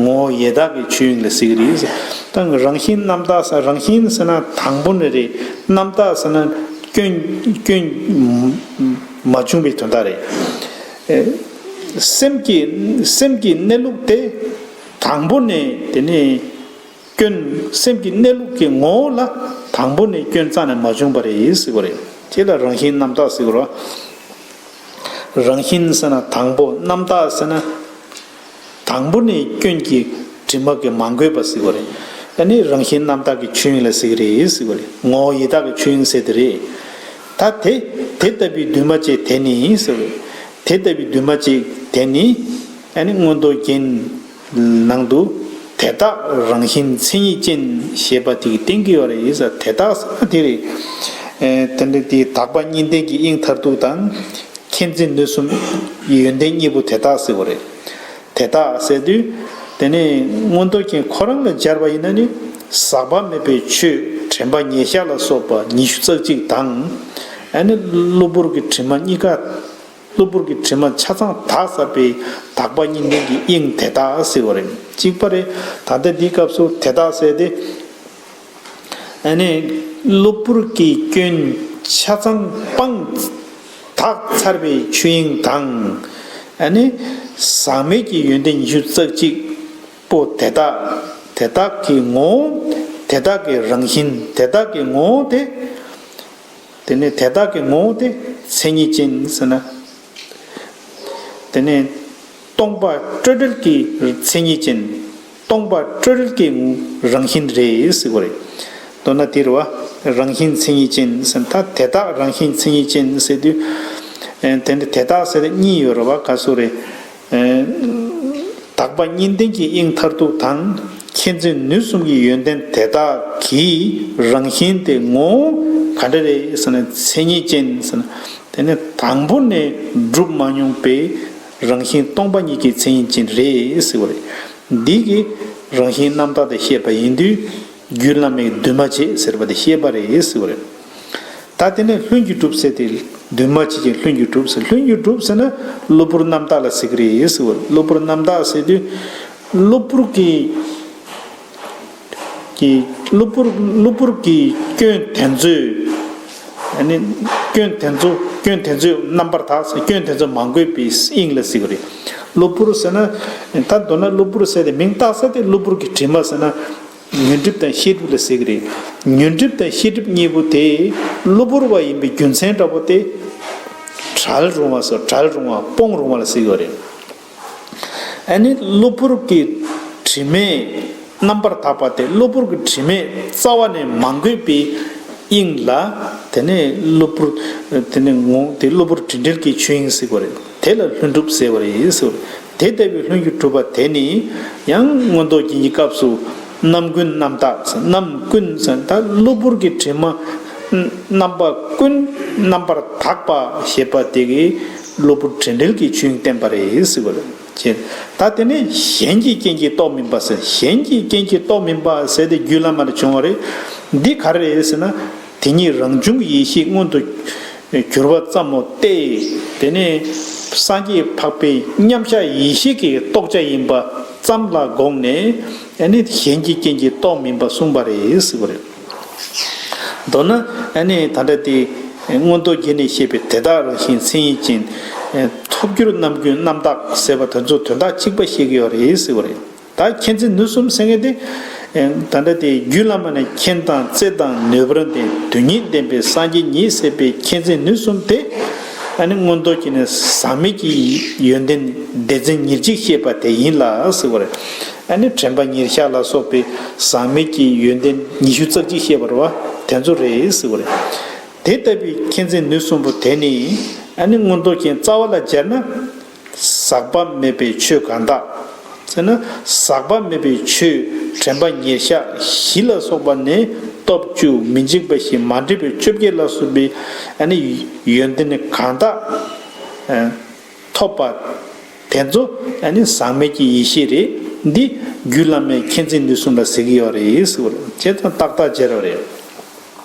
ངོ་བོ་ཡེ་དག་གི་ཆོས་དབྱིངས་ལ་ཟེར་གྱི་རེད་ཟེར། ད་རང་བཞིན་རྣམ་དག་ཟེར། རང་བཞིན་ཟེར་ན་དང་པོ་ནས་རེད། རྣམ་དག་ཟེར་ན་སྐྱོན་སྐྱོན་མ་བྱུང་བའི་དོན་དག་རེད། ཨེ། སེམས་ཀྱི་སེམས་ཀྱི་གནས་ལུགས་དེ་དང་པོ་ནས་དེ་ནས་སྐྱོན། སེམས་ཀྱི་གནས་ལུགས་ཀྱི་ངོ་བོ་ལ་དང་པོ་ནས་སྐྱོན་རྩ་ནས་མ་བྱུང་བ་རེད་ཟེར་བ་རེད། དེ་ལ་རང་བཞིན་རྣམ་དག་ཟེར་བ་རེད། རང་བཞིན་ཟེར་ན་དང་པོ། རྣམ་དག་ཟེར་ན་དང་པོ་ནས་སྐྱོན་གྱི་དྲི་མ་གིས་མ་གོས་པ་ཟེར་བ་རེད། ཨ་ནི་རང་བཞིན་རྣམ་དག་གི་ཆོས་དབྱིངས་ལ་ཟེར་གྱི་རེད་ཟེར་བ་རེད། ངོ་བོ་ཡེ་དག་གི་ཆོས་དབྱིངས་ཟེར་དེ་རེད། ད་དེ་དེ་ལྟ་བུའི་འདུས་མ་བྱས་དེ་ནི་ཟེར་བ་རེད། དེ་ལྟ་བུའི་འདུས་མ་བྱས་དེ་ནི་ཨ་ནི་མངོན་རྟོགས་རྒྱན་ནང་དུ་དེ་དག་རང་བཞིན་མཚན་ཉིད་ཅན་ཞེས་པ་དེ་གིས་བསྟན་གྱི་ཡོད་རེད་ཟེར། དེ་དག་ཟེར་ན་དེ་རེད། ཨེ། དེ་འདྲ་དེ་དག་པ་གཉིས་ལྡན་གྱི་དབྱིངས་མཐར་ཐུག་དང་། མཁྱེན་བརྩེ་ནུས་གསུམ་ཡོན་ཏན་གཉིས་པོ་དེ་དག་ཟེར་བ་རེད། དེ་དག་ཟེར་དུས། དེ་ནས་མངོན་རྟོགས་རྒྱན་ཁོ་རང་ལ་སྦྱར་བ་ཡིན་ན་ནི། ཟག་པ་མེད་པའི་ཆོས་དྲན་པ་ཉེར་བཞག་ལ་སོགས་པ་ཉི་ཤུ་རྩ་གཅིག་དང་། ཨ་ནི་གློ་བུར་གྱི་དྲི་མ་གཉིས་ཀ་གློ་བུར་གྱི་དྲི་མ་ཆ་ཚང་དག་ཚར་བའི་དག་པ་གཉིས་ལྡན་གྱི་དབྱིངས་དེ་དག་ཟེར་བ་རེད། གཅིག་པ་རེད། ད་ལྟ་འདིའི་སྐབས་སུ་དེ་དག་ཟེར་ཏེ། ཨ་ནི་གློ་བུར་གྱི་སྐྱོན་ཆ་ཚང་སྤངས་དག་ཚར་བའི་ཆོས་དབྱིངས་དང་། ཨ་ནི་ཟག་མེད་ཀྱི་ཡོན་ཏན་ཉི་ཤུ་རྩ་གཅིག་པོ་དེ་དག་དེ་དག་གི་ངོ་བོ། དེ་དག་གི་རང་བཞིན། དེ་དག་གི་ངོ་བོ་དེ། དེ་ནས་དེ་དག་གི་ངོ་བོ་དེ་མཚན་ཉིད་ཅན་ཟེར་ན། དེ་ནས་སྟོང་པ་སྤྲོས་བྲལ་གྱི་མཚན་ཉིད་ཅན། སྟོང་པ་སྤྲོས་བྲལ་གྱི་རང་བཞིན་རེད་ཟེར་བ་རེད། མདོར་ན་དེ་རེད་བ། རང་བཞིན་མཚན་ཉིད་ཅན་ཟེར་ན། ད་དེ་དག་རང་བཞིན་མཚན་ཉིད་ཅན་ཟེར་དུས། ཨེ། དེ་འདྲ་དེ་དག་ཟེར་ཏེ་གཉིས་ཡོད་རེད་བ། ག་སུ་རེད། ཨེ། དག་པ་གཉིས་ལྡན་གྱི་དབྱིངས་མཐར་ཐུག་དང་། མཁྱེན་བརྩེ་ནུས་གསུམ་གྱི་ཡོན་ཏན་དེ་དག་གི་རང་བཞིན་དེ་ངོ་བོ་ག་འདྲ་རེད་ཟེར་ན། མཚན་ཉིད་ཅན་ཟེར་ན། དེ་ནི་དང་པོ་ནས་གྲུབ་མ་མྱོང་པའི་རང་བཞིན་སྟོང་པ་ཉིད་ཀྱི་མཚན་ཉིད་ཅན་རེད་ཟེར་བ་རེད། འདི་གིས་རང་བཞིན་རྣམ་དག་དེ་བཤད་པ་ཡིན་དུས། རྒྱུད་བླ་མའི་འདུས་མ་བྱས་ཟེར་བ་དེ་བཤད་པ་རེད་ཟེར་བ་རེད། ད་དེ་ནས་ལྷུན་གྱིས་གྲུབ་ཟེར་ཏེ། འདུས་མ་བྱས་ཀྱི་ལྷུན་གྱིས་གྲུབ་ཟེར། ལྷུན་གྱིས་གྲུབ་ཟེར་ན་གློ་བུར་རྣམ་དག་ལ་ཟེར་གྱི་རེད་ཟེར་བ་རེད། གློ་བུར་རྣམ་དག་ཟེར་དུས། གློ་བུར་གྱི་གི་གློ་བུར་གློ་བུར་གྱི་སྐྱོན་དེ་ཚོས། ཨ་ནི་སྐྱོན་དེ་ཚོ་སྐྱོན་དེ་ཚོས་རྣམ་པར་དག་ཟེར། སྐྱོན་དེ་ཚོ་མ་གོས་པའི་དབྱིངས་ལ་ཟེར་གྱི་རེད། གློ་བུར་ཟེར་ན། ད་མདོར་ན་གློ་བུར་ཟེར་ཏེ་མིང་བཏགས་ས་དེ་གློ་བུར་གྱི་དྲི་མ་ཟེར་ན། ཉོན་སྒྲིབ་དང་ཤེས་སྒྲིབ་ལ་ཟེར་གྱི་རེད། ཉོན་སྒྲིབ་དང་ཤེས་སྒྲིབ་གཉིས་པོ་དེ་གློ་བུར་བ་ཡིན་པའི་རྒྱུ་མཚན་འདྲ་པོ་དེ། བྲལ་རུང་བ་སོགས། བྲལ་རུང་བ། སྤོང་རུང་བ་ལ་ཟེར་གྱི་རེད། ཨ་ནི་གློ་བུར་གྱི་དྲི་མས་རྣམ་པར་དག་པ་དེ། གློ་བུར་གྱི་དྲི་མས་རྩ་བ་ནས་མ་གོས་པའི་དབྱིངས་ལ། དེ་ནས་གློ་བུར། དེ་ནས་ངོ་དེ་གློ་བུར་དྲི་བྲལ་གྱི་ཆོས་དབྱིངས་ཟེར་བ་རེད། དེ་ལ་ལྷུན་གྲུབ་ཟེར་བ་རེད་ཟེར་བ་རེད། དེ་ལྟ་བུའི་ལྷུན་གྱིས་གྲུབ་པ་དེ་ནི་ཡང་མངོན་རྟོགས་རྒྱན་གྱི་སྐབས་སུ། རྣམ་ཀུན་རྣམ་དག་ཟེར། རྣམ་ཀུན་ཟེར་ད་གློ་བུར་གྱི་དྲི་མ་རྣམ་པ་ཀུན་རྣམ་པར་དག་པ་ཞེས་པ་དེ་གིས་གློ་བུར་དྲི་བྲལ་གྱི་ཆོས་དབྱིངས་བསྟན་པ་རེད་ཟེར་བ་རེད། ཅེས། ད་དེ་ནས་གཞན་གྱི་རྐྱེན་གྱིས་རྟོགས་མིན་པ་ཟེར། གཞན་གྱི་རྐྱེན་གྱིས་རྟོགས་མིན་པ་ཟེར་ཏེ་རྒྱུད་བླ་མ་ལ་བྱུང་བ་རེད། འདི་ག་རེ་རེད་ཟེར་ན། དེ་ཉིད་རང་བྱུང་ཡེ་ཤེས་མངོན་དུ་གྱུར་པ་ཙམ་མོ་སྟེ། དེ་ནི་སངས་རྒྱས་འཕགས་པའི་མཉམ་གཞག་ཡེ་ཤེས་ཀྱི་རྟོགས་བྱ་ཡིན་པ་ཙམ་ལ་དགོངས་ནས། ཨ་ནི་གཞན་གྱི་རྐྱེན་གྱིས་རྟོགས་མིན་པ་གསུངས་པ་རེད་ཟེར་བ་རེད། མདོར་ན་ཨ་ནི་ད་ལྟ་དེ་མངོན་རྟོགས་རྒྱན་ནས་བཤད་པའི་དེ་དག་རང་བཞིན་མཚན་ཉིད་ཅན། ཐོབ་འགྱུར་རྣམ་ཀུན་རྣམ་དག་ཟེར་བ་དེ་ཚོ་དོན་དག་གཅིག་པ་བཤད་ཀྱི་ཡོད་རེད་ཟེར་བ་རེད། ད་མཁྱེན་བརྩེ་ནུས་གསུམ་ཟེར་མཁན་དེ། ད་ལྟ་དེ་རྒྱུད་བླ་མ་ནས་མཁྱེན་དང་བརྩེ་དང་ནུས་པར་ལྡན་དོན་གཉིས་ལྡན་པའི་སངས་རྒྱས་ཉིད་ཟེར་བའི་མཁྱེན་བརྩེ་ནུས་གསུམ་དེ། ཨ་ནི་མངོན་རྟོགས་རྒྱན་ནས་ཟག་མེད་ཀྱི་ཡོན་ཏན་སྡེ་ཚན་ཉེར་གཅིག་བཤད་པ་དེ་ཡིན་ལ་ཟེར་བ་རེད། ཨ་ནི་དྲན་པ་ཉེར་བཞག་ལ་སོགས་པའི་ཟག་མེད་ཀྱི་ཡོན་ཏན་ཉི་ཤུ་རྩ་གཅིག་བཤད་པ་རེད་བ། དེ་ཚོ་རེད་ཟེར་བ་རེད། དེ་ལྟ་བུའི་མཁྱེན་བརྩེ་ནུས་གསུམ་པོ་དེ་ནི། ཨ་ནི་མངོན་རྟོགས་རྒྱན་རྩ་བ་ལ་སྦྱར་ན། ཟག་པ་མེད་པའི་ཆོས་གང་དག་ཟེར་ན། ཟག་པ་མེད་པའི་ཆོས་དྲན་པ་ཉེར་བཞག་བཞི་ལ་སོགས་པ་ནས་སྟོབས་བཅུ། མི་འཇིགས་པ་བཞི། མ་འདྲེས་པའི་བཅོ་བརྒྱད་ལ་སོགས་པའི་ཨ་ནི་ཡོན་ཏན་གང་དག་ཐོབ་པ་དེ་ཚོ་ཨ་ནི་ཟག་མེད་ཀྱི་ཡེ་ཤེས་རེད། འདི་ རྒྱུད་བླ་མའི་མཁྱེན་བརྩེ་ནུས་གསུམ་ལ་ཟེར་གྱི་ཡོད་རེད་ཟེར་བ་རེད། བྱས་ཙང་ཏག་ཏག་བྱས་རོགས་རེད།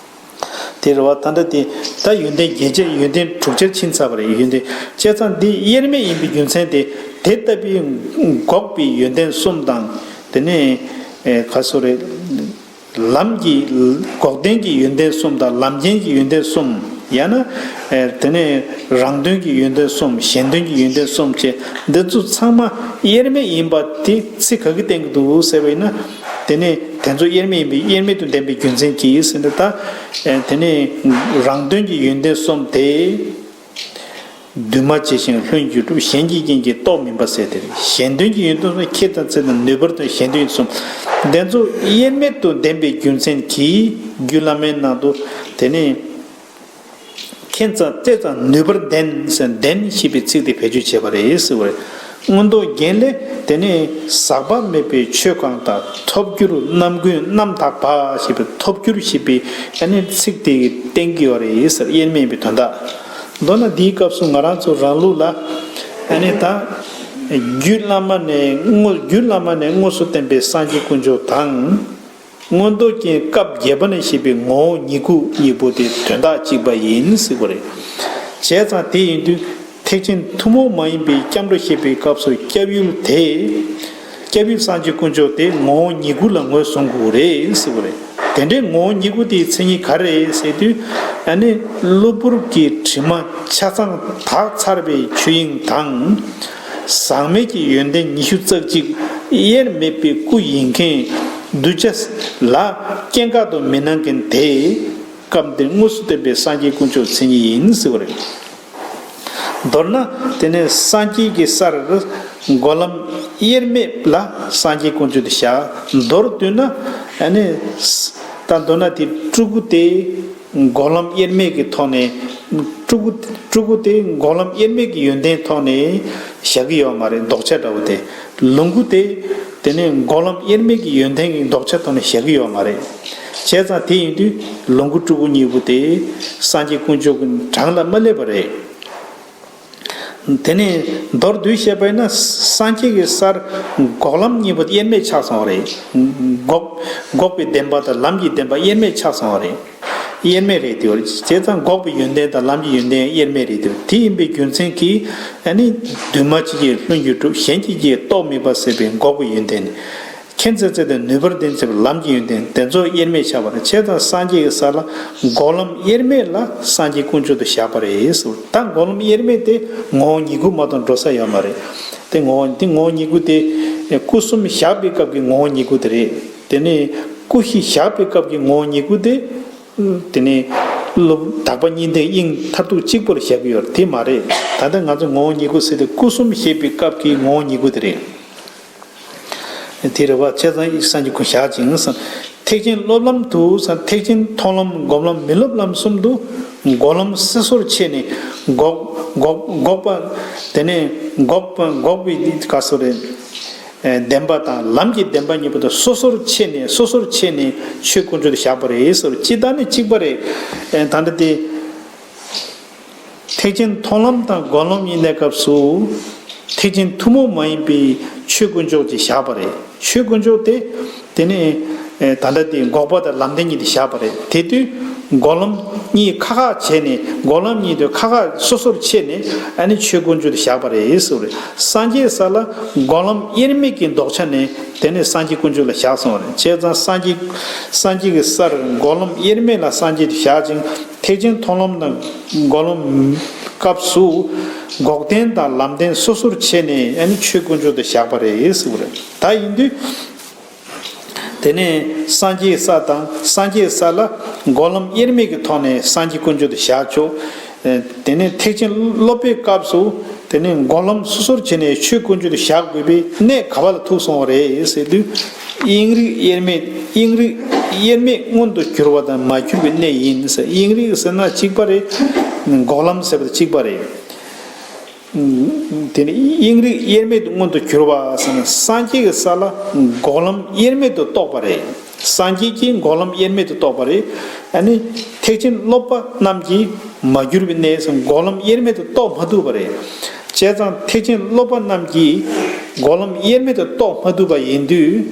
དེ་རེད་བ། ད་ལྟ་དེ་ད་ཡོན་ཏན་བརྒྱད་ཅན་ཡོན་ཏན་དྲུག་ཅར་ཕྱིན་ཚར་བ་རེད། ཡོན་ཏན་བྱས་ཙང་འདི་དབྱེར་མེད་ཡིན་པའི་རྒྱུ་མཚན་དེ་དེ་ལྟ་བུའི་འགོག་པའི་ཡོན་ཏན་གསུམ་དང་། དེ་ནས་ཨེ་ག་སོ་རེད། ལམ་གྱི་འགོག་བདེན་གྱི་ཡོན་ཏན་གསུམ་དང་ལམ་རྐྱེན་གྱི་ཡོན་ཏན་གསུམ། ཡང་ན་ཨེ་དེ་ནས་རང་དོན་གྱི་ཡོན་ཏན་གསུམ། གཞན་དོན་གྱི་ཡོན་ཏན་གསུམ་བཅས་འདི་ཚོ་ཚང་མ་དབྱེར་མེད་ཡིན་པ་དེ་ཚིག་ག་གིས་བསྟན་གྱི་འདུག་ཟེར་བ་ཡིན་ན། དེ་ནས་དེ་ཚོ་དབྱེར་མེད་ཡིན་པའི་དབྱེར་མེད་དུ་ལྡན་པའི་རྒྱུ་མཚན་གྱིས་ཟེར་ནས། ད་ཨེ་དེ་ནས་རང་དོན་གྱི་ཡོན་ཏན་གསུམ་དེ། འདུས་མ་བྱས་ཤིང་ལྷུན་གྱིས་གྲུབ། གཞན་གྱི་རྐྱེན་གྱིས་རྟོགས་མིན་པ་ཟེར་དེ་རེད། གཞན་དོན་གྱི་ཡོན་ཏན་གསུམ། ཁྱད་དང་ཚད་དང་ནུས་པར་ལྡན། གཞན་དོན་གསུམ། འདི་ཚོ་དབྱེར་མེད་དུ་ལྡན་པའི་རྒྱུ་མཚན་གྱིས་རྒྱུད་བླ་མའི་ནང་དུ་དེ་ནས་མཁྱེན་ཙམ་བརྩེ་ཙམ་ནུས་པར་ལྡན་ཟེར། ལྡན་ཞེས་པའི་ཚིག་དེ་བེད་སྤྱོད་བྱས་པ་རེད་ཟེར་བ་རེད། མངོན་རྟོགས་རྒྱན་ལས་དེ་ནས་ཟག་པ་མེད་པའི་ཆོས་གང་དག་ཐོབ་འགྱུར་རྣམ་ཀུན་རྣམ་དག་པ་ཞེས་པའི་ཐོབ་འགྱུར་ཞེས་པའི་ཨ་ནི་ཚིག་དེ་བསྟན་གྱི་ཡོད་རེད་ཟེར། དབྱེར་མེད་ཡིན་པའི་དོན་དག་མདོར་ན་འདིའི་སྐབས་སུ་ང་རང་ཚོ་རང་ལུགས་ལ་ཨ་ནི་ད་རྒྱུད་བླ་མ་ནས་དངོས་རྒྱུད་བླ་མ་ནས་དངོས་སུ་བསྟན་པའི་སངས་རྒྱས་དཀོན་མཆོག་དང་། མངོན་རྟོགས་རྒྱན་སྐབས་བརྒྱད་པ་ནས་བཤད་པའི་ངོ་བོ་ཉིད་སྐུ་གཉིས་པོ་དེ་དོན་དག་གཅིག་པ་ཡིན་ཟེར་བ་རེད། བྱས་ཙང་དེ་ཡིན་དུས་ཐེག་ཆེན་ཐུན་མོང་མ་ཡིན་པའི་སྐྱབས་འགྲོ་བཤད་པའི་སྐབས་སུ་སྐྱབས་ཡུལ་དེ། སྐྱབས་ཡུལ་སངས་རྒྱས་དཀོན་མཆོག་དེ་ངོ་བོ་ཉིད་སྐུ་ལ་ངོས་བཟུང་དགོས་རེད་ཟེར་བ་རེད། དེ་འདྲའི་ངོ་བོ་ཉིད་སྐུ་དེའི་མཚན་ཉིད་ག་རེ་རེད་ཟེར་དུས། ཨ་ནི་གློ་བུར་གྱི་དྲི་མ་ཆ་ཚང་དག་ཚར་བའི་ཆོས་དབྱིངས་དང་། ཟག་མེད་ཀྱི་ཡོན་ཏན་ཉི་ཤུ་རྩ་གཅིག་དབྱེར་མེད་པའི་སྐུ་ཡིན་མཁན་གདུལ་བྱ་ལ་སྐྱེ་འགག་ཏུ་མི་སྣང་མཁན་དེ། སྐབས་འདིར་དངོས་སུ་བསྟན་པའི་སངས་རྒྱས་དཀོན་མཆོག་མཚན་ཉིད་ཡིན་ཟེར་བ་རེད། མདོར་ན་དེ་ནས་སངས་རྒྱས་ཀྱི་སར་འགོག་ལམ་དབྱེར་མེད་ལ་སངས་རྒྱས་དཀོན་མཆོག་དེ་བཞག་མདོར་བསྡུས་ན་ཨ་ནི་ད་མདོར་ན་དེ་སྤྲུལ་སྐུ་དེ་འགོག་ལམ་དབྱེར་མེད་ཀྱི་ཐོག་ནས། སྤྲུལ་སྐུ་སྤྲུལ་སྐུ་དེ་འགོག་ལམ་དབྱེར་མེད་ཀྱི་ཡོན་ཏན་ཐོག་ནས་བཞག་གི་ཡོད་མ་རེད། ལྡོག་ཆ་འདྲ་བོ་དེ། ལོངས་སྐུ་དེ་དེ་ནས་འགོག་ལམ་དབྱེར་མེད་ཀྱི་ཡོན་ཏན་གྱི་ལྡོག་ཆ་ཐོག་ནས་བཞག་གི་ཡོད་མ་རེད། བྱས་ཙང་དེ་ཡིན་དུས་ལོངས་སྐུ་སྤྲུལ་སྐུ་གཉིས་པོ་དེ་སངས་རྒྱས་དཀོན་མཆོག་གི་གྲངས་ལ་མ་སླེབས་པ་རེད། དེ་ནས་མདོར་བསྡུས་བཤད་པ་ཡིན་ན། སངས་རྒྱས་ཀྱི་སར་འགོག་ལམ་གཉིས་པོ་དབྱེར་མེད་ཆགས་སོང་བ་རེད། འགོག་འགོག་པའི་བདེན་པ་དང་ལམ་གྱི་བདེན་པ་དབྱེར་མེད་ཆགས་སོང་བ་རེད། དབྱེར་མེད་རེད་དེ། བྱས་ཙང་འགོག་པའི་ཡོན་ཏན་དང་ལམ་གྱི་ཡོན་ཏན་དབྱེར་མེད་རེད་དེ། དེ་ཡིན་པའི་རྒྱུ་མཚན་གྱིས་ཨ་ནི་འདུས་མ་བྱས་ཀྱིས་ལྷུན་གྱིས་གྲུབ། གཞན་གྱི་རྐྱེན་གྱིས་རྟོགས་མིན་པ་ཟེར་བའི་འགོག་པའི་ཡོན་ཏན། མཁྱེན་ཙམ་བརྩེ་དང་ནུས་པར་ལྡན་ཟེར་བའི་ལམ་གྱི་ཡོན་ཏན་དེ་ཚོ་དབྱེར་མེད་ཆགས་པ་རེད། བྱས་ཙང་སངས་རྒྱས་ཀྱི་ས་ལ་འགོག་ལམ་དབྱེར་མེད་ལ་སངས་རྒྱས་དཀོན་མཆོག་ཏུ་བཞག་པ་རེད་ཟེར། ད་འགོག་ལམ་དབྱེར་མེད་དེ་ངོ་བོ་ཉིད་སྐུ་མ་གཏོགས་འགྲོ་ས་ཡོད་མ་རེད། དེ་ངོ་བོ་དེ་ངོ་བོ་ཉིད་སྐུ་དེ་སྐུ་གསུམ་བཞག་པའི་སྐབས་ཀྱི་ངོ་བོ་ཉིད་སྐུ་དེ་རེད། དེ་ནས་སྐུ་བཞི་བཞག་པའི་སྐབས་ཀྱི་ངོ་བོ་ཉིད་སྐུ་དེ། དེ་ནས་སློབ་དག་པ་གཉིས་ལྡན་དབྱིངས་མཐར་ཐུག་གཅིག་པུར་བཞག་གི་ཡོད་རེད། དེ་མ་རེད། ད་ལྟ་ང་ཚོ་ངོ་བོ་ཉིད་སྐུ་ཟེར་དེ་སྐུ་གསུམ་བཞེད་པའི་སྐབས་ཀྱི་ངོ་བོ་ཉིད་སྐུ་དེ་རེད། དེ་རེད་བ། བྱས་ཙང་སངས་རྒྱས་སྐུ་བཞག་ཅིང་། ཐེག་ཆེན་སློབ་ལམ་དུ་ཐེག་ཆེན་མཐོང་ལམ་སྒོམ་ལམ་མི་སློབ་ལམ་གསུམ་དུ་འགོག་ལམ་སོ་སོར་ཕྱེ་ནས་འགོག་འགོག་འགོག་པ། དེ་ནས་འགོག་པ་འགོག་པའི་ག་སོ་རེད། ཨེ་བདེན་པ་དང་ལམ་གྱི་བདེན་པ་གཉིས་པོ་དང་སོ་སོར་ཕྱེ་ནས་སོ་སོར་ཕྱེ་ནས་ཆོས་དཀོན་མཆོག་ཏུ་བཞག་པ་རེད་ཟེར། སྤྱིར་བཏང་ནི་གཅིག་པ་རེད། ཨེ་ད་ལྟ་དེ་ཐེག་ཆེན་མཐོང་ལམ་དང་སྒོམ་ལམ་གཉིས་ལས་སྐབས་སུ་ཐེག་ཆེན་ཐུན་མོང་མ་ཡིན་པའི་ཆོས་དཀོན་མཆོག་ཅེས་བཞག་པ་རེད། ཆོས་དཀོན་མཆོག་དེ་དེ་ནི་ཨེ་ད་ལྟ་དེ་འགོག་པ་དང་ལམ་བདེན་གཉིས་དེ་བཞག་པ་རེད། དེ་དུས་སྒོམ་ལམ་གཉིས་ཁ་ཁ་བྱས་ནས་སྒོམ་ལམ་གཉིས་དེ་ཁ་ཁ་སོ་སོར་ཕྱེ་ནས་ཨ་ནི་ཆོས་དཀོན་མཆོག་ཏུ་བཞག་པ་རེད་ཟེར་བ་རེད། སངས་རྒྱས་ས་ལ་སྒོམ་ལམ་དབྱེར་མེད་ཀྱི་ལྡོག་ཆ་ནས་དེ་ནས་སངས་རྒྱས་དཀོན་མཆོག་ལ་བཞག་སོང་བ་རེད། བྱས་ཙང་སངས་རྒྱས་སངས་རྒྱས་ཀྱི་སར་སྒོམ་ལམ་དབྱེར་མེད་ལ་སངས་རྒྱས་ཏེ་བཞག་ཅིང་། ཐེག་ཆེན་མཐོང་ལམ་དང་སྒོམ་ལམ་སྐབས་སུ་འགོག་བདེན་དང་ལམ་བདེན་སོ་སོར་ཕྱེ་ནས་ཨ་ནི་ཆོས་དཀོན་མཆོག་ཏུ་བཞག་པ་རེད་ཟེར་བ་རེད། ད་ཡིན་དུས། དེ་ནས་སངས་རྒྱས་ས་དང་སངས་རྒྱས་ས་ལ་སྒོམ་ལམ་དབྱེར་མེད་ཀྱི་ཐོག་ནས་སངས་རྒྱས་དཀོན་མཆོག་ཏུ་བཞག་ཆོག། དེ་ནས་ཐེག་ཆེན་སློབ་པའི་སྐབས་སུ་དེ་ནས་སྒོམ་ལམ་སོ་སོར་བྱས་ནས་ཆོས་དཀོན་མཆོག་ཏུ་བཞག་དགོས་པའི་གནད་ག་བ་ལ་ཐུག་སོང་བ་རེད་ཟེར་དུས། དབྱིངས་རིག་དབྱེར་མེད། དབྱིངས་རིག་དབྱེར་མེད་མངོན་དུ་གྱུར་པ་དང་མ་གྱུར་པའི་གནད་ཡིན་ཟེར། དབྱིངས་རིག་ཟེར་ན་གཅིག་པ་རེད། སྒོམ་ལམ་ཟེར་བ་དང་གཅིག་པ་རེད། དེ་ནི་དབྱིངས་རིག་དབྱེར་མེད་དུ་མངོན་དུ་གྱུར་པ་ཟེར་ན། སངས་རྒྱས་ཀྱི་ས་ལ་སྒོམ་ལམ་དབྱེར་མེད་དུ་རྟོགས་པ་རེད། སངས་རྒྱས་ཀྱིས་སྒོམ་ལམ་དབྱེར་མེད་དུ་རྟོགས་པ་རེད། ཨ་ནི་ཐེག་ཆེན་སློབ་པ་རྣམས་ཀྱིས་མ་གྱུར་པའི་གནས་སུ་སྒོམ་ལམ་དབྱེར་མེད་དུ་རྟོགས་མ་ཐུབ་པ་རེད། བྱས་ཙང་ཐེག་ཆེན་སློབ་པ་རྣམས་ཀྱིས་ འགོག་ལམ་དབྱེར་མེད་དུ་རྟོགས་མ་ཐུབ་པ་ཡིན་དུས།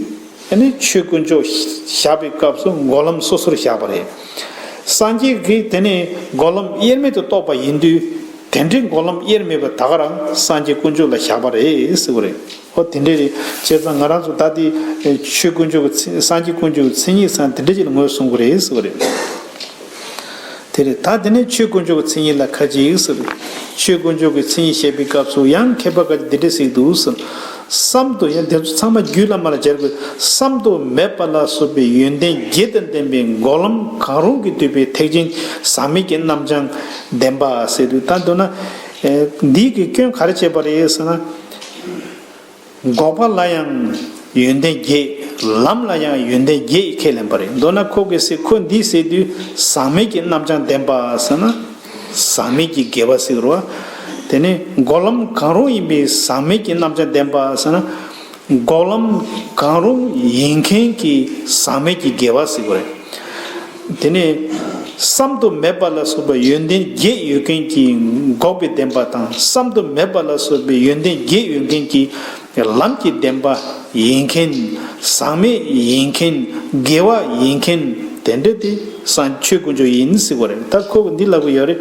ཨ་ནི་ཆོས་དཀོན་མཆོག་བཞག་པའི་སྐབས་སུ་འགོག་ལམ་སོ་སོར་བཞག་པ་རེད། སངས་རྒྱས་ཀྱིས་དེ་ནས་འགོག་ལམ་དབྱེར་མེད་དུ་རྟོགས་པ་ཡིན་དུས། དེ་འདྲའི་འགོག་ལམ་དབྱེར་མེད་པ་ད་ག་རང་སངས་རྒྱས་དཀོན་མཆོག་ལ་བཞག་པ་རེད་ཟེར་བ་རེད། ཨོ་དེ་འདྲ་རེད། བྱས་ཙང་ང་རང་ཚོ་ད་ལྟའི་ཆོས་དཀོན་མཆོག་གི་མཚན། སངས་རྒྱས་དཀོན་མཆོག་གི་མཚན་ཉིད་སམ་དེ་འདྲ་ཅིག་ལ་ངོས་བཟུང་གི་རེད་ཟེར་བ་རེད། དེ་རེད། ད་དེ་ནས་ཆོས་དཀོན་མཆོག་གི་མཚན་ཉིད་ལ་ཁ་ཅིག་ཟེར། ཆོས་དཀོན་མཆོག་གི་མཚན་ཉིད་བཤད་པའི་སྐབས་སུ་ཡང་མཁས་པ་ཁ་ཅིག་འདི་འདྲ་ཟེར་གྱི་འདུག་ཟེར། བསམ་དུ། ཡང་དེ་ཚོ་ཚང་མ་རྒྱུད་བླ་མ་ལ་སྦྱར་དགོས། བསམ་དུ་མེད་པ་ལ་སོགས་པའི་ཡོན་ཏན་བརྒྱད་དང་ལྡན་པའི་འགོག་ལམ་གང་རུང་གིས་བསྡུས་པའི་ཐེག་ཆེན་ཟག་མེད་ཀྱི་རྣམ་བྱང་ལྡན་པ་ཟེར་དུས། ད་མདོར་ན་འདི་གི་སྐྱོན་ག་རེ་བྱས་པ་རེད་ཟེར་ན། འགོག་པ་ལ་ཡང་ཡོན་ཏན་བརྒྱད། ལམ་ལ་ཡང་ཡོན་ཏན་བརྒྱད་ཁས་ལེན་པ་རེད། མདོར་ན་ཁོ་གིས་ཟེར། ཁོ་འདིས་ཟེར་དུས་ཟག་མེད་ཀྱི་རྣམ་བྱང་ལྡན་པ་ཟེར་ན། ཟག་མེད་ཀྱི་དགེ་བ་ཟེར་རོ། དེ་ནས་འགོག་ལམ་གང་རུང་ཡིན་པའི་ཟག་མེད་ཀྱི་རྣམ་བྱང་ལྡན་པ་ཟེར་ན། འགོག་ལམ་གང་རུང་ཡིན་མཁན་གྱི་ཟག་མེད་ཀྱི་དགེ་བ་ཟེར་བ་རེད། དེ་ནས་བསམ་དུ་མེད་པ་ལ་སོགས་པ་ཡོན་ཏན་བརྒྱད་ཡོད་མཁན་གྱི་འགོག་པའི་བདེན་པ་དང་། བསམ་དུ་མེད་པ་ལ་སོགས་པའི་ཡོན་ཏན་བརྒྱད་ཡོད་མཁན་གྱི་ལམ་གྱི་བདེན་པ་ཡིན་མཁན། ཟག་མེད་ཡིན་མཁན། དགེ་བ་ཡིན་མཁན། དེ་འདྲ་དེ་སངས། ཆོས་དཀོན་མཆོག་ཡིན་ཟེར་བ་རེད། ད་ཁོ་གིས་འདི་ལབ་ཀྱི་ཡོད་རེད།